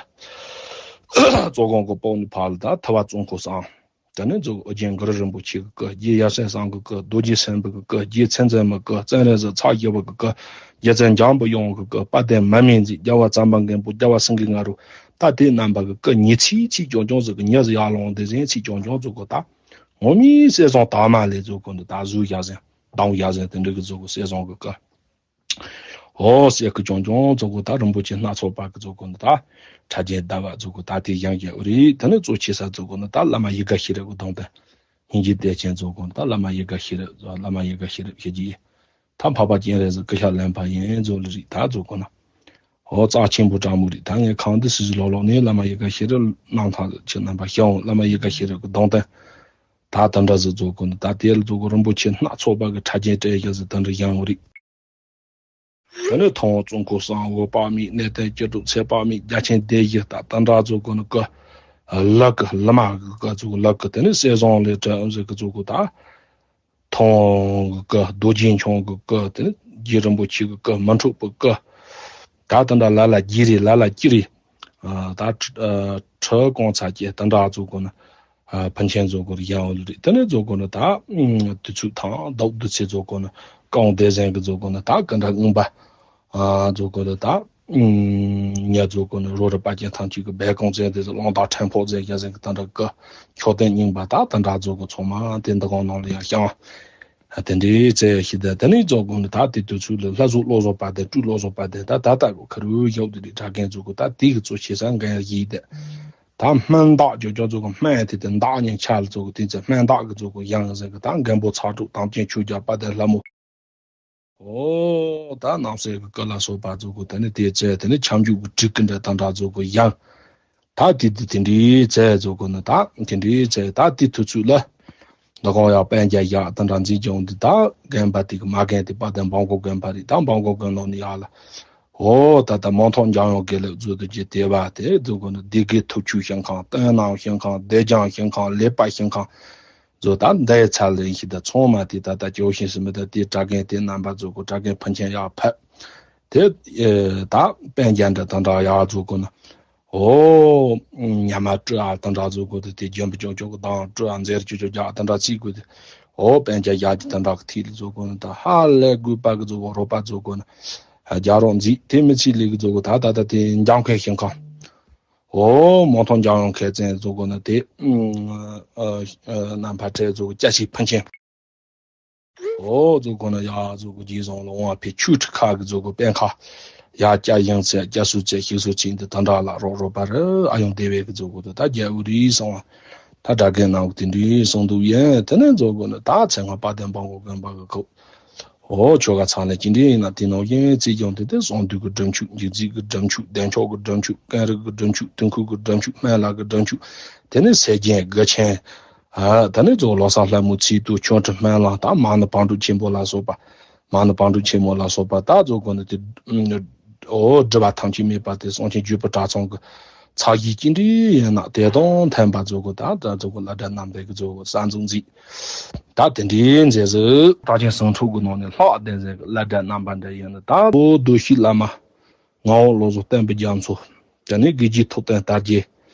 རྫོགས་གོང་གི་པའོ་ནི་ཕ་ལ་ད་ཐུབ་པ་ཙོང་ཁོ་སང་། ད་ནི་རྫོགས་ཨོ་རྒྱན་གུ་རུ་རིན་པོ་ཆེ་གི་སྐུ་རྗེ་ཡབ་སྲས་བསམ་གི་སྐུ་རྡོ་རྗེ་སེམས་དཔའ་གི་སྐུ་རྗེ་ཚེ་མཛད་མི་སྐུ་བཙན་རས་གཟིགས་ཚ་ཞི་བ་གི་སྐུ་རྗེ་བཙུན་འཇམ་པའི་དབྱངས་གི་སྐུ་དཔལ་ལྡན་མ་སྨིན་མཛད་རྒྱལ་བ་གཙང་པ་མགོན་པོ་རྒྱལ་བ་སེང་གེ་ང་རོ་ད་དེ་རྣམ་པ་གི་སྐུ་ཉི་ཚེ་ཚེ་ཀྱང་ཀྱང་ཟིག་གི་ཉི་ཟིག་ཡར་ལོངས་དེ་ཟིན་ཚེ་ཀྱང་ཀྱང་ཟིག་གི་ད་ངོ་མའི་སྲས་བཟང་དར་མ་ལས་ཟིག་གི་འདི་ད་གཟུགས་ཡ་ཟིན་གདངས་ཡ་ཟིན་དེ་འདྲ་གི་ཟིག་གི་སྲས་བཟང་གི་སྐུ། ཨོ་སྲས་སྐུ་ཀྱང་ཀྱང་རྫོགས་གོ་ད་རིན་པོ་ཆེ་སྣ་ཚོགས་པ་གི་རྫོགས་གོ་ནི་ད་ཕྲ་རྒྱན་ཟླ་བ་རྫོགས་གོ་ད་དེ་ཡང་ཡང་རེད། དེ་ནི་གཙོ་ཆེ་ས་རྫོགས་གོ་ནི་ད་བླ་མ་ཡི་གེ་ཤེས་རབ་གི་གདངས་དང་སྙིང་རྗེ་བདེ་ཆེན་རྫོགས་གོ་ནི་ད་བླ་མ་ཡི་གེ་ཤེས་རབ་བླ་མ་ཡི་གེ་ཤེས་རབ་ཤེས་ཀྱི་ད་འཕགས་པ་སྤྱན་རས་གཟིགས་སྐུ་ཤ་ལན་ཕ་ཡིན་རྫོགས་ལི་རིགས་ད་རྫོགས་གོ་ནི་ཨོ་རྩ་ཆེན་པོ་དྲང་མོ་རིགས་ད་ངས་གང་འདི་སྲིད་ལོ་ལོ་ནི་བླ་མ་ཡི་གེ་ཤེས་རབ་རྣམ་ཐར་ཆེ་རྣམ་པ་ཤེས་འོང་བླ་མ་ཡི་གེ་ཤེས་རབ་གི་གདངས་དང་ད་དེ་འདྲ་ཟིག་རྫོགས་གོ་ནི་ད་དེ་ལ་རྫོགས་གོ་རིན་པོ་ཆེ་སྣ་ཚོགས་པ་གི་ཕྲ་རྒྱན་སྤྲད་ཤ་ཟིག་དེ་འདྲ་ཡང་རིགས། དེ་ནས་ཐང་བཙུན་ཁོ་གསང་བོ་དཔག་མེད་གནས་བརྟན་སྐྱེ་གྲོགས་ཚེ་དཔག་མེད་རྒྱ་ཆེན་སྡེ་བཞི་ད་ཏན་ཏྲ་རྫོགས་གོ་ནི་ཀ། ལ་ཀ་ལ་མ་གི་ཀ་ཚུགས་ལ་ཀ་དེ་ནས་སྲས་བཟང་ལས་གྲལ་ཨམ་ཟེར་གི་ཚུགས་གོ་ད། ཐང་གི་ཀ་རྡོ་རྗེ་འཆང་གི་ཀ་དེ་ནས་རྗེ་རིན་པོ་ཆེ་གི་ཀ་མི་འཁྲུགས་པའི་ཀ། ད་ཏན་ཏྲ་ལ་ལ་རྗེ་རེད་ལ་ལ་སྐྱིད་རེད། ད་ཁྲི་གོང་ཚ་ཀྱི་ཏན་ཏྲ་ཚུགས་གོ་ནི། ཕན་ཆད་རྫོགས་གོ་ནི་ཡང་འོ་ལུ་རེད། དེ་ནས་རྫོགས་གོ་ནི་ད་དུས་ཚོད་དང་ཟླ་བ་དུས་ཚོད་རྫོགས་གོ་ནི་ཀའོ་སྡེ་ཟན་གི་རྫོགས་གོ་ནི་ད་ཀ་འདྲ་མངོན་པ་རྫོགས་གོ་ནི་ད་ ཨུམ། ཉ་ཚོ་གོ་ནི་རོ་རི་པ་ཅན་ཐམས་ཅད་ཀྱི་སྦས་གོང་ཚན་དེ་ཚོ་རླུང་རྟ་ཕྲན་ཕོག་ཟེར་རྒྱ་ཟེར་གི་ད་འདྲ་གི་མཆོད་རྟེན་རྙིང་པ་ད་ད་འདྲ་ཚོ་གི་ཚང་མ་དེ་འདི་གང་ནང་ལ་ཡང་བཤམས། ཨ་དེ་འདྲའི་རྩེ་ཞིག་ད་དེ་ནས་ཚོ་གོ་ནི་ད་དེ་དུས་ཚོད་ལ་ལྷ་ཟུར་བློ་བཟང་དཔལ་ལྡན་སྤྲུལ་བློ་བཟང་དཔལ་ལྡན་ད་ད་ལྟ་གི་ཁ་རུ་ཡོད་དེ་རེད། གྲྭ་རྒན་ཚོ་གི་ད་དེ་གི་གཙོ་བྱེད་ས་འགན་བཞེས་ཏེ། ད་སྨན་བདག་ཇོ་ཇོ་ཚོ་གི་སྨན་དེ་དེ་བདག་ཉིད་ཆ་ལ་ཚོ་གི་དེ་ཚེ་སྨན་བདག་གི་ཚོ་གི་ཡང་ཟེར་གི་ད་མགོན་པོ་ཚ་དྲུག་དམ་ཅན་ཆོས་རྒྱལ་དཔལ་ལྡན་ལྷ་མོ། ཨོ། ད་རྣམ་སྲས་ཀྱི་སྐུ་ལ་སོགས་པ་ཚོ་གོ་དེ་ནི་དེ་ཚེ་དེ་ནི་ཁྱབ་འཇུག་གི་བྲིས་ཀྱི་འདྲ་དང་འདྲ་ཚོ་གོ་ཡང་། ད་དེ་དེ་དེ་འདྲའི་ཚེ་ཚོ་གོ་ནི་ད་དེ་འདྲའི་ཚེ་ད་དེ་དུས་ཚོད་ལ། འདི་གང་ཡང་དཔལ་རྒྱལ་ཡག་དང་འདྲ་འཛིན་སྐྱོང་འདི་ད་རྒན་པ་དེ་གི་མ་རྒན་དེ་དཔལ་ལྡན་འབངས་གོ་རྒན་པ་རེད། ད་འབངས་གོ་རྒན་ནང་ནི་ཡག་ལ། ཨོ། ད་ལྟ་མང་ཐོག་འཇམ་དབྱངས་དགེ་ལེགས་མཛོད་དུ་རྒྱུ་དེ་བ་དེ་ཚོ་གོ་ནི་སྡེ་དགེ་ཐུབ་ཆོས་ཞིང་ཁམས། བསྟན་རྣམ་ཞིང་ཁམས། བདེ་འཇམ་ཞིང་ཁམས། ལེགས་པ་ཞིང་ཁམས། ཚོ་ད་འདའི་ཚ་ལེན་ཞིག་ད་ཚང་མ་དེ་ད་ལྟ་སྐྱོ་ཤིང་སི་མི་ད་དེ་གྲྭ་རྒན་དེ་རྣམ་པ་ཚོ་གོ་གྲྭ་རྒན་ཕན་ཆེན་ཡག་ཕ། དེ་ད་དཔལ་རྒྱལ་འདྲ་དང་འདྲ་ཡག་ཚོ་གོ་ན། ཨོ། ཉ་མ་སྤྲུལ་ཨ་དང་འདྲ་ཚོ་གོ་དེ་དེ་འཇོན་པ་ཅོག་ཅོག་གི་དང་སྤྲུལ་ཨ་མཛེར་ཅོག་ཅོག་རྒྱག་དང་འདྲ་ཚིག་གོ་དེ། ཨོ། དཔལ་རྒྱལ་ཡག་དེ་དང་འདྲ་གི་ཐིག་ལེ་ཚོ་གོ་ན་ད་ཧ་ལས་དགོས་པ་གི་ཚོ་གོ་རོགས་པ་ཚོ་གོ་ན། རྒྱ་རོགས་མཛེས་དེ་མི་ཚིག་ལེ་གི་ཚོ་གོ་ད་ད་ད་དེ་འཇམ་མཁན་ཞིང་ཁམས། ཨོ། མང་ཐོག་འཇམ་དབྱངས་མཁས་བཙུན་ཚོ་གོ་ན་དེ། ཨ་ཨ་རྣམ་པ་བཀྲ་ཚོ་གོ་སྐྱ་ཞིག་ཕན་ཆེན། ཨོ། ཚོ་གོ་ན་ཡག་ཚོ་གོ་རྗེས་བཟང་ལ་དབང་བའི་ཆོས་ཁྲི་ཁ་གི་ཚོ་གོ་པན་ཁ། ཡག་སྐྱ་ཡང་ཚེ་སྐྱ་སུ་ཚེ་ཞིག་སུ་ཚེ་འདི་ད་འདྲ་ལ་རོགས་རོགས་པ་རེ་ཨ་ཡོང་བདེ་བའི་གི་ཚོ་གོ་དེ་ད་རྒྱལ་བུ་རིའི་གསང་བ། ད་གྲྭ་རྒན་ནང་གི་དེ་འདྲའི་གསང་འདུག་ཡིན། དེ་ནས་ཚོ་གོ་ན་ད་ཚེ་སྔ་དཔལ་ལྡན་འབངས་གོ་རྒན་པ་གི་ཁོ། ཨོ། ཆོ་ག་ཚང་ལ་ཅི་འདྲའི་ཡིན་ན་དེ་ནང་བཞིན་རྩིས་ཀྱང་དེ་དེ་གསང་འདུས་ཀྱི་སྒྲུབ་མཆོད། འཇིགས་མཛད་ཀྱི་སྒྲུབ་མཆོད། བདེ་མཆོག་གི་སྒྲུབ་མཆོད། ཀུན་རིག་གི་སྒྲུབ་མཆོད། དུས་འཁོར་གྱི་སྒྲུབ་མཆོད། སྨན་བླ་གི་སྒྲུབ་མཆོད། དེ་ནས་སེར་སྦྱིན་དགུ་ཆེན། ཨ་ད་ནི་ཚོ་ལོ་གསར་ལྷ་མོའི་ཚེས་དུས་ཆོ་འཕྲུལ་སྨན་བླ་ད་མ་ཎི་བང་སྒྲུབ་ཆེན་པོ་ལ་སོགས་པ། མ་ཎི་བང་སྒྲུབ་ཆེན་མོ་ལ་སོགས་པ་ད་ཚོ་གོ་ནི་དེ། ཨོ། སྒྲུབ་པ་ཐམས་ཅད་སྨིན་པ་དེ་གསང་ཆེན་བརྒྱུད་པའི་གྲྭ་ཚང་གི་ཚགས་ཞིག་ཅི་འདྲའི་ཡིན་ན་དེ་དང་མཐུན་པ་ཚོ་གོ་ད་ད་ཚོ་གོ་བླ་གྲྭ་རྣམ་པའི་གི་ཚོ་གོ་གསར་འཛུགས་མཛད། ད་དེ་འདྲའི་མཛད་ཟིག་གྲགས་ཅན་ཟིང་འཁྲུག་གི་ནང་ནས་ལྷག་བསྡད་ཟིག་གི་བླ་གྲྭ་རྣམ་པ་འདྲ་ཡིན་ན་ད་ཨོ་རྡོ་ཤི་བླ་མ། ངག་དབང་བློ་བཟང་བསྟན་པའི་རྒྱ་མཚོ། དེ་ནས་དགེ་རྒྱས་ཐུབ་བསྟན་དར་རྒྱས།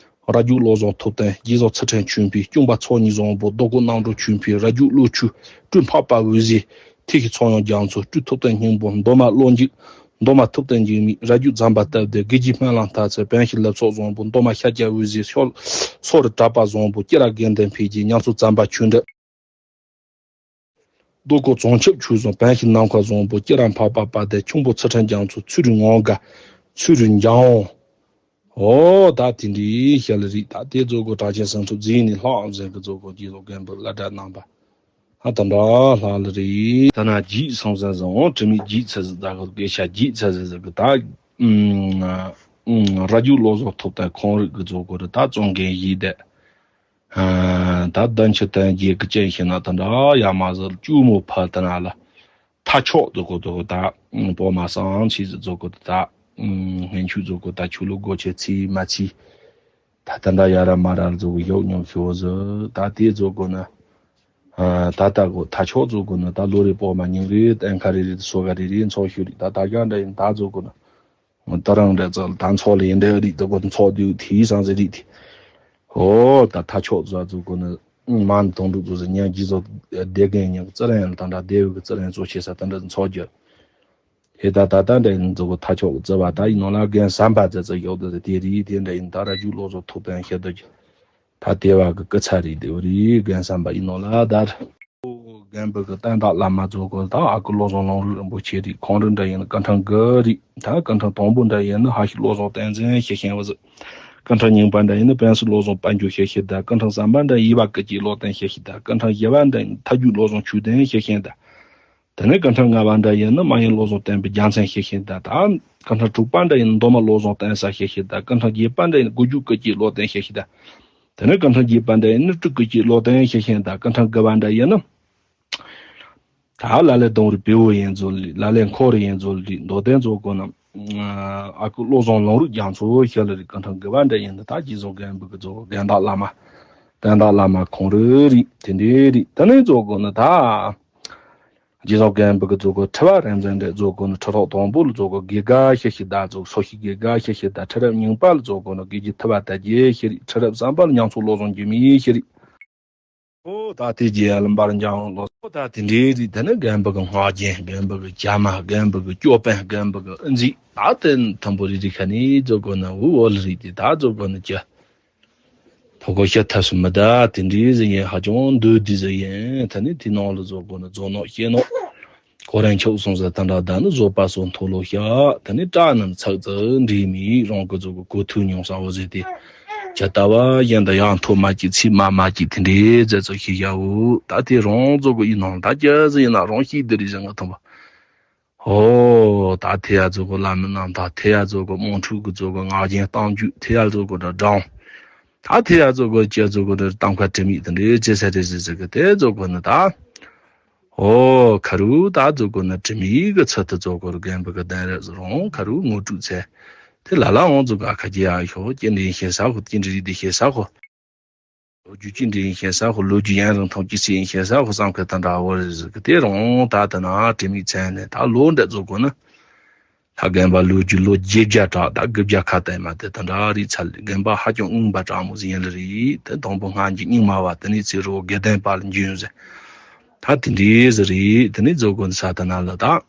རྭ་རྒྱུག་བློ་བཟང་ཐུབ་བསྟན། རྗེ་བཟང་ཚུལ་ཁྲིམས་ཆོས་འཕེལ། སྐྱོང་པ་ཚོགས་གཉིས་བཟང་པོ། རྡོ་སྐུ་རྣམ་གྲོལ་ཆོས་འཕེལ། རྭ་རྒྱུག་བློ་ཆོས། སྤྲུལ་འཕགས་པ་འོད་ཟེར། ཐེག་ཆེན་ཚངས་དབྱངས་རྒྱ་མཚོ། སྤྲུལ་ཐུབ་བསྟན་སྙིང་པོ། མདོ་སྨད་བློ་འཇུག་མདོ་སྨད་ཐུབ་བསྟན་འཇིགས་མེད། རྭ་རྒྱུག་ཛམ་བྷ་སྟབས་བདེ། དགེ་རྒྱས་སྨོན་ལམ་མཐའ་ཚེ། བོན་གཤེན་ལབ་ཚོགས་བཟང་པོ། མདོ་སྨད་ཤཱཀྱ་འོད་ཟེར། སོག་སོག་རི་གྲགས་པ་བཟང་པོ། སྐྱེ་རབས་དགེ་འདུན་འཕེལ་རྒྱས། ཉམས་སུ་ཛམ་བྷ་ཆོས་འབྲེལ། རྡོ་སྐུ་བྱང་ཆུབ་ཆོས་བཟང་། བོན་གཤེན་ནམ་མཁའ་བཟང་པོ། སྐྱེ་རབས་འཕགས་པ་དཔལ་ལྡན། ཁྱུང་པོ་ཚུལ་ཁྲིམས་རྒྱ་མཚོ། ཚུལ་ཁྲིམས་ངང་དགའ། ཚུལ་ཁྲིམས་འཇམ་དབྱངས། ཨོ། ད་དེ་འདྲའི་ཞལ་རིགས་ད་དེ་ཚོ་གོ་གྲགས་ཅན་ཟིང་འཁྲུག་མཛད་ནས་ལྷག་ཟིན་གི་ཚོ་གོ་རྗེ་བཟང་རྒན་པོ་བླ་གྲྭ་རྣམ་པ། ཨ་ད་འདྲ་ལྷག་ལ་རེད། ད་ན་རྗེས་སོང་ཟིན་ཟིན་འོང་དྲི་མེད་རྗེས་ཚར་ཟིན་ད་གོ་དགེ་ཤ་རྗེས་ཚར་ཟིན་ཟིན་གི་ད། ཨུམ། ཨུམ། རྭ་རྒྱུག་བློ་བཟང་ཐུབ་བསྟན་ཁོང་རིགས་གི་ཚོ་གོ་རེད་ད་གཙོ་འགན་བཞེས་ཏེ། ད་བདུན་ཕྱི་བསྟན་རྒྱས་ཀྱི་སྤྱན་ཤེས་ན་ད་འདྲ་ཡ་མ་ཟད་ལྕུག་མོ་ཕ་ད་ན་ལ་ཐ་ཆོག་ཛོ་གོ་ཛོ་གོ་ད་པོ་མ་སང་ཆི་ཟི་ཛོ་གོ་ད་སྔན་ཆུ་ཛོ་གོ་ད་ཆུ་ལུ་སྒོ་ཆེ་ཚི་མ་ཚི་ད་ད་འདྲ་ཡ་ར་མ་ར་ཛོ་གོ་ཡོག་ཉོག་ཤོ་ཟི་ད་དེ་ཛོ་གོ་ན་ད་ད་གོ་ཐ་ཆོག་ཛོ་གོ་ན་ད་ལོ་རེ་པོ་མ་ཉིན་རེ་བསྟན་ཁ་རེ་རེ་སོ་ག་རེ་རེ་འཚོ་ཤུ་རེ་ད་ད་ག་འདྲ་ཡིན་ད་ཛོ་གོ་ན། ད་རང་འདྲ་ཚོ་ད་ཚོགས་ལས་འདྲ་རིགས་དུ་གོ་ཚོགས་དུས་དེའི་སང་ཟེར་རིགས་དེ། ཨོ་ད་ཐ་ཆོག་ཚོ་ཚོ་གོ་ནི་མ་ནི་དོང་འབྲུག་ཚོ་ཟེར་ཉག་ཇི་ཚོ་སྡེ་རྒན་ཉག་ཙི་ར་ཡང་ད་འདྲ་སྡེ་བའི་གི་ཙི་ར་ཡང་གཙོ་བྱེད་ས་ད་འདྲ་ཚོགས་རྒྱུ། ཧེ་ད་ད་ད་འདྲ་ཡིན་ཚོ་གོ་ཐ་ཆོག་གི་ཙི་བ་ད་ཡིན་ནོ་ལ་རྒན་བསམ་པ་ཙི་ཙི་ཡོག་དུ་ཟེར་དེ་རིགས་དེ་འདྲ་ཡིན་ད་ར་རྒྱུ་ལོ་ཚོ་ཐུག་དང་ཤེས་དུ་རྒྱུ། ད་དེ་བ་གི་སྐུ་ཚ་རེད་དེ་བ་རེད་རྒན་བསམ་པ་ཡིན་ནོ་ལ་ད། རྒན་པོ་གི་བསྟན་བདག་བླ་མ་ཚོ་གོ་ད་ཨ་ཁུ་བློ་བཟང་ལུང་རིགས་རིན་པོ་ཆེ་རེད། ཁོང་རང་འདྲ་ཡིན་ན་སྐུ་ཕྲེང་དགུ་རེད། ད་སྐུ་ཕྲེང་དང་པོ་འདྲ་ཡིན་ན་ཧ་ཤི་བློ་བཟང་བསྟན་འཛིན་ཞེས་བཞེངས་པ་ཟིག་སྐུ་ཕྲེང་གཉིས་པ་འདྲ་ཡིན་ན་པན་སི་བློ་བཟང་དཔལ་འབྱོར་ཞེས་བཞེངས་ད། སྐུ་ཕྲེང་གསུམ་པ་འདྲ་ཡིན་པ་ཀི་ཅི་བློ་བསྟན་ཞེས་བཞེངས་ད། སྐུ་ཕྲེང་བཞི་པ་འདྲ་ཡིན་ཐ་རྒྱུད་བློ་བཟང་ཆོས་ལྡན་ཞེས་བཞེངས་ད། དེ་ནས་སྐུ་ཕྲེང་ལྔ་པ་འདྲ་ཡིན་ན་མ་ཡིན་བློ་བཟང་བསྟན་པའི་རྒྱལ་མཚན་ཞེས་བཞེངས་ད། ད་སྐུ་ཕྲེང་དྲུག་པ་འདྲ་ཡིན་ན་མདོ་སྨད་བློ་བཟང་བསྟན་ས་ཞེས་བཞེངས་ད། སྐུ་ཕྲེང་བརྒྱད་པ་འདྲ་ཡིན་ན་དགུ་རྒྱུད་ཀི་ཅི་བློ་བསྟན་ཞེས་བཞེངས་ད། དེ་ནས་སྐུ་ཕྲེང་བརྒྱད་པ་འདྲ་ཡིན་ན་སྤྲུལ་སྐུ་ཅི་བློ་ལྡན་ཞེས་བཞེངས་ད། སྐུ་ཕྲེང་དགུ་པ་འདྲ་ཡིན་ན། ད་ལ་ལས་གདུང་རིགས་བེའུ་ཡན་ཚོ་ལི་ལ་ལས་འཁོར་ཡན་ཚོ་ལི་མདོ་སྡེ་ཚོ་གོ་ན། ཨ་ཁུ་བློ་བཟང་ལུང་རིགས་རྒྱ་མཚོ་ཞལ་ལ་རིགས་སྐུ་ཕྲེང་དགུ་པ་འདྲ་ཡིན་ན་ད་རྗེ་བཙུན་རྒན་པོ་གི་ཚོ་རྒན་བདག་བླ་མ། བསྟན་བདག་བླ་མ་ཁོང་རི་རིགས་དེ་འདྲའི་རིགས་དེ་ནས་ཚོ་གོ་ན་ད། རྗེ་བཙུན་རྒན་པོ་གི་ཚོ་གོ་ཁྲི་པ་རིམ་བྱོན་འདྲ་ཚོ་གོ་ན་ཁྲི་ཐོག་དང་པོ་ལ་ཚོ་གོ་དགེ་དགའ་ཞེས་བཞེངས་ད་ཚོ་སོ་ཤི་དགེ་དགའ་ཞེས་བཞེངས་ད། ཁྲི་རབས་གཉིས་པ་ལ་ཚོ་གོ་ན་དགེ་རྒྱས་ཐུབ་པ་དར་རྒྱས་ཞེས་རིགས། ཁྲི་རབས་གསུམ་པ་ལ་མྱང་ཚོ་བློ་བཟང་འགྱུར་མེད་ཞེས་རིགས། ཨོ་ད་དེ་རྗེས་ལ་འབར་འཇང་ལོ། ཨོ་ད་དེ་འདྲའི་རིགས་དེ་ནི་རྒན་པ་གི་སྔགས་རྒྱན། རྒན་པ་གི་ཇ་མ། རྒན་པ་གི་ཅོ་པན། རྒན་པ་གི་ཨ་མཛེས། ད་དེ་མཐོན་པོ་རིགས་རིགས་ཁ་ནས་རྫོགས་དགོས་ན། འུ་འོ་ལ་རིགས་དེ་ད་རྫོགས་དགོས་ན་ཅི། ཕོ་ཁོ་ཤ་ཐབས་སུ་མི་ད་དེ་འདྲའི་ཟིག་ཡིན། ཧ་ཅང་འདོད་དེ་ཟིག་ཡིན། ད་ནི་དེ་ནང་ལ་རྫོགས་དགོས་ན་རྫོགས་ནོ་ཤེས་ནོ། ཁོ་རང་ཁྱོད་སོང་ཟེར་ད་འདྲ་ད་ནི་བཟོད་པ་སོགས་མཐོལ་ལོ་བཤགས། ད་ནི་སྐྲ་རྣམས་ཚག་ཚག་འདྲེས་མེད། རང་གི་རྫོགས་དགོས་གོ་ཐུག་མྱོང་ས་འོ་ཟེར་ཏེ། ཇི་ལྟ་བ་བཞིན་དུ་ཡང་མཐོ་མ་བགྱིད། ཚད་དམའ་མ་བགྱིད། དེ་འདྲའི་མཛད་ཚུལ་ཤེས་བྱའོ། ད་དེ་རང་རྫོགས་དགོས་ཡིན་ནམ། ད་ཅི་ཟིག་ཡིན་ན་རང་ཤེས་དེ་རིགས་ཟིག་ང་མཐོང་པ། ཨོ་ད་དེ་ཡ་རྫོགས་དགོས་བླ་མའི་རྣམ་ཐར། དེ་ཡ་རྫོགས་དགོས་དམངས་ཁྲོད་ཀྱི་རྫོགས་དགོས་ངག་རྒྱུན་གཏམ་རྒྱུད། དེ་ཡ་རྫོགས་དགོས་ད་སྒྲུང་། ད་དེ་ཡ་རྫོགས་དགོས་ཅི་རྫོགས་དགོས་ད་གཏམ་ཁ་དྲི་མེད་དེ་འདྲའི་ཅི་ཟེར་རེ་ཟེར་ཟེར་གི་དེ་རྫོགས་དགོས་ནི་ད། ཨོ་ཁ་རུ་ད་རྫོགས་དགོས་ནི་དྲི་མེད་ཀྱི་ཚུལ་དུ་རྫོགས་དགོས་རུ་རྒན་པ་གི་གདན་རབས་སུ་རང་ཁ་རུ་ངོ་སྤྲོད་ཚེ། དེ་ལ་ལ་འོང་རྫོགས་དགོས་ཨ་ཁ་རྒྱ་ཡ་ཤོག་ཅི་འདྲ་ཡིན་ཤེས་ས་ཧོ། ཅི་འདྲ་རིགས་དེ་ཤེས་ས་ཧོ། ལོ་རྒྱུས་ཅི་འདྲ་ཡིན་ཤེས་ས་ཧོ། ལོ་རྒྱུས་ཡན་རིང་ཐུང་ཅི་ཟིག་ཡིན་ཤེས་ས་ཧོ་བསམ་ཁ་ད་འདྲ་བོ་རེ་ཟིག་གི་དེ་རང་ད་ད་ན་དྲི་མེད་ཚན་ནས་ད་ལོ་འདྲ་རྫོགས་དགོས་ན། ད་རྒན་པ་ལོ་རྒྱུས་ལོ་བརྒྱད་བརྒྱ་གྲགས། ད་དགུ་བརྒྱ་ཁ་ཏ་ཡིན་མ་དེ་ད་འདྲ་རིགས་ཚར་ལས། རྒན་པ་ཧ་ཅང་རྔུན་པ་དྲག་མོ་ཟིག་ཡིན་ལ་རེད། དེ་དང་པོ་སྔ་འགྱུར་རྙིང་མ་བ་དེ་ནས་ཚེ་རོ་དགེ་ལྡན་པ་ལ་འཇུན་ཟེར། ད་དེ་འདྲའི་ཟིག་རེད། དེ་ནས་རྫོགས་དགོས་ས་ད་ན་ལ་ད།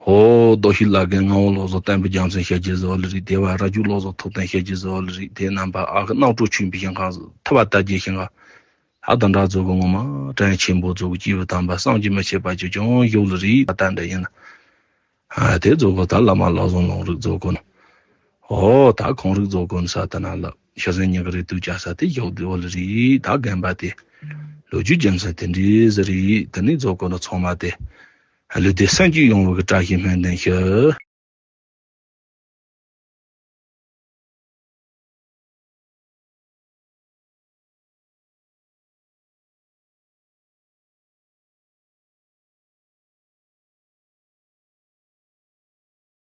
ཧོ་རྡོ་ཤིང་བླ་རྒན་ངག་དབང་བློ་བཟང་བསྟན་པའི་རྒྱལ་མཚན་ཤེས་རྒྱུ་ཟིག་ལ་རེད། དེ་བ་ར་ཇུ་བློ་བཟང་ཐུབ་བསྟན་ཤེས་རྒྱུ་ཟིག་ལ་རེད། དེ་རྣམ་པ་ཨ་ཁུ་རྣམ་གྲོལ་ཆོས་འཕེལ་ཤིང་ཁ་ཐུབ་པ་ལྟ་རྒྱུ་ཤིང་ཁ། ད་ད་འདྲ་རྫོགས་དགོས་ངོ་མ་དྲན་ཆེན་པོ་རྫོགས་དགོས་སྐྱེས་བུ་དམ་པ་བསམ་གྱིས་མི་ཁྱབ་པ་ཅིག་ཀྱང་ཡོད་ལ་རེད། ད་ལྟ་འདྲ་ཡིན་ན། ཨ་དེ་རྫོགས་དགོས་ད་བླ་མ་བློ་བཟང་ལུང་རིགས་རྫོགས་དགོས་ན། ཨོ་ད་ཁོང་རིགས་རྫོགས་དགོས་ས་ད་ན་ལ་ཤ་ཟན་ཉི་ག་རེ་དུས་བྱ་ས་དེ་ཡོད་དེ་འོ་ལ་རེད། ད་རྒན་པ་དེ་ལོ་རྒྱུས་རྒྱུ་མཚན་དེ་འདྲའི་ཟིག་རེད། དེ་ནས་རྫོགས་དགོས་ན་ཚང་མ་དེ་ལུས་བདེ་སེམས་སྐྱིད་ཡོང་བའི་གི་བཀྲ་ཤིས་སྨོན་འདུན་ཞུ།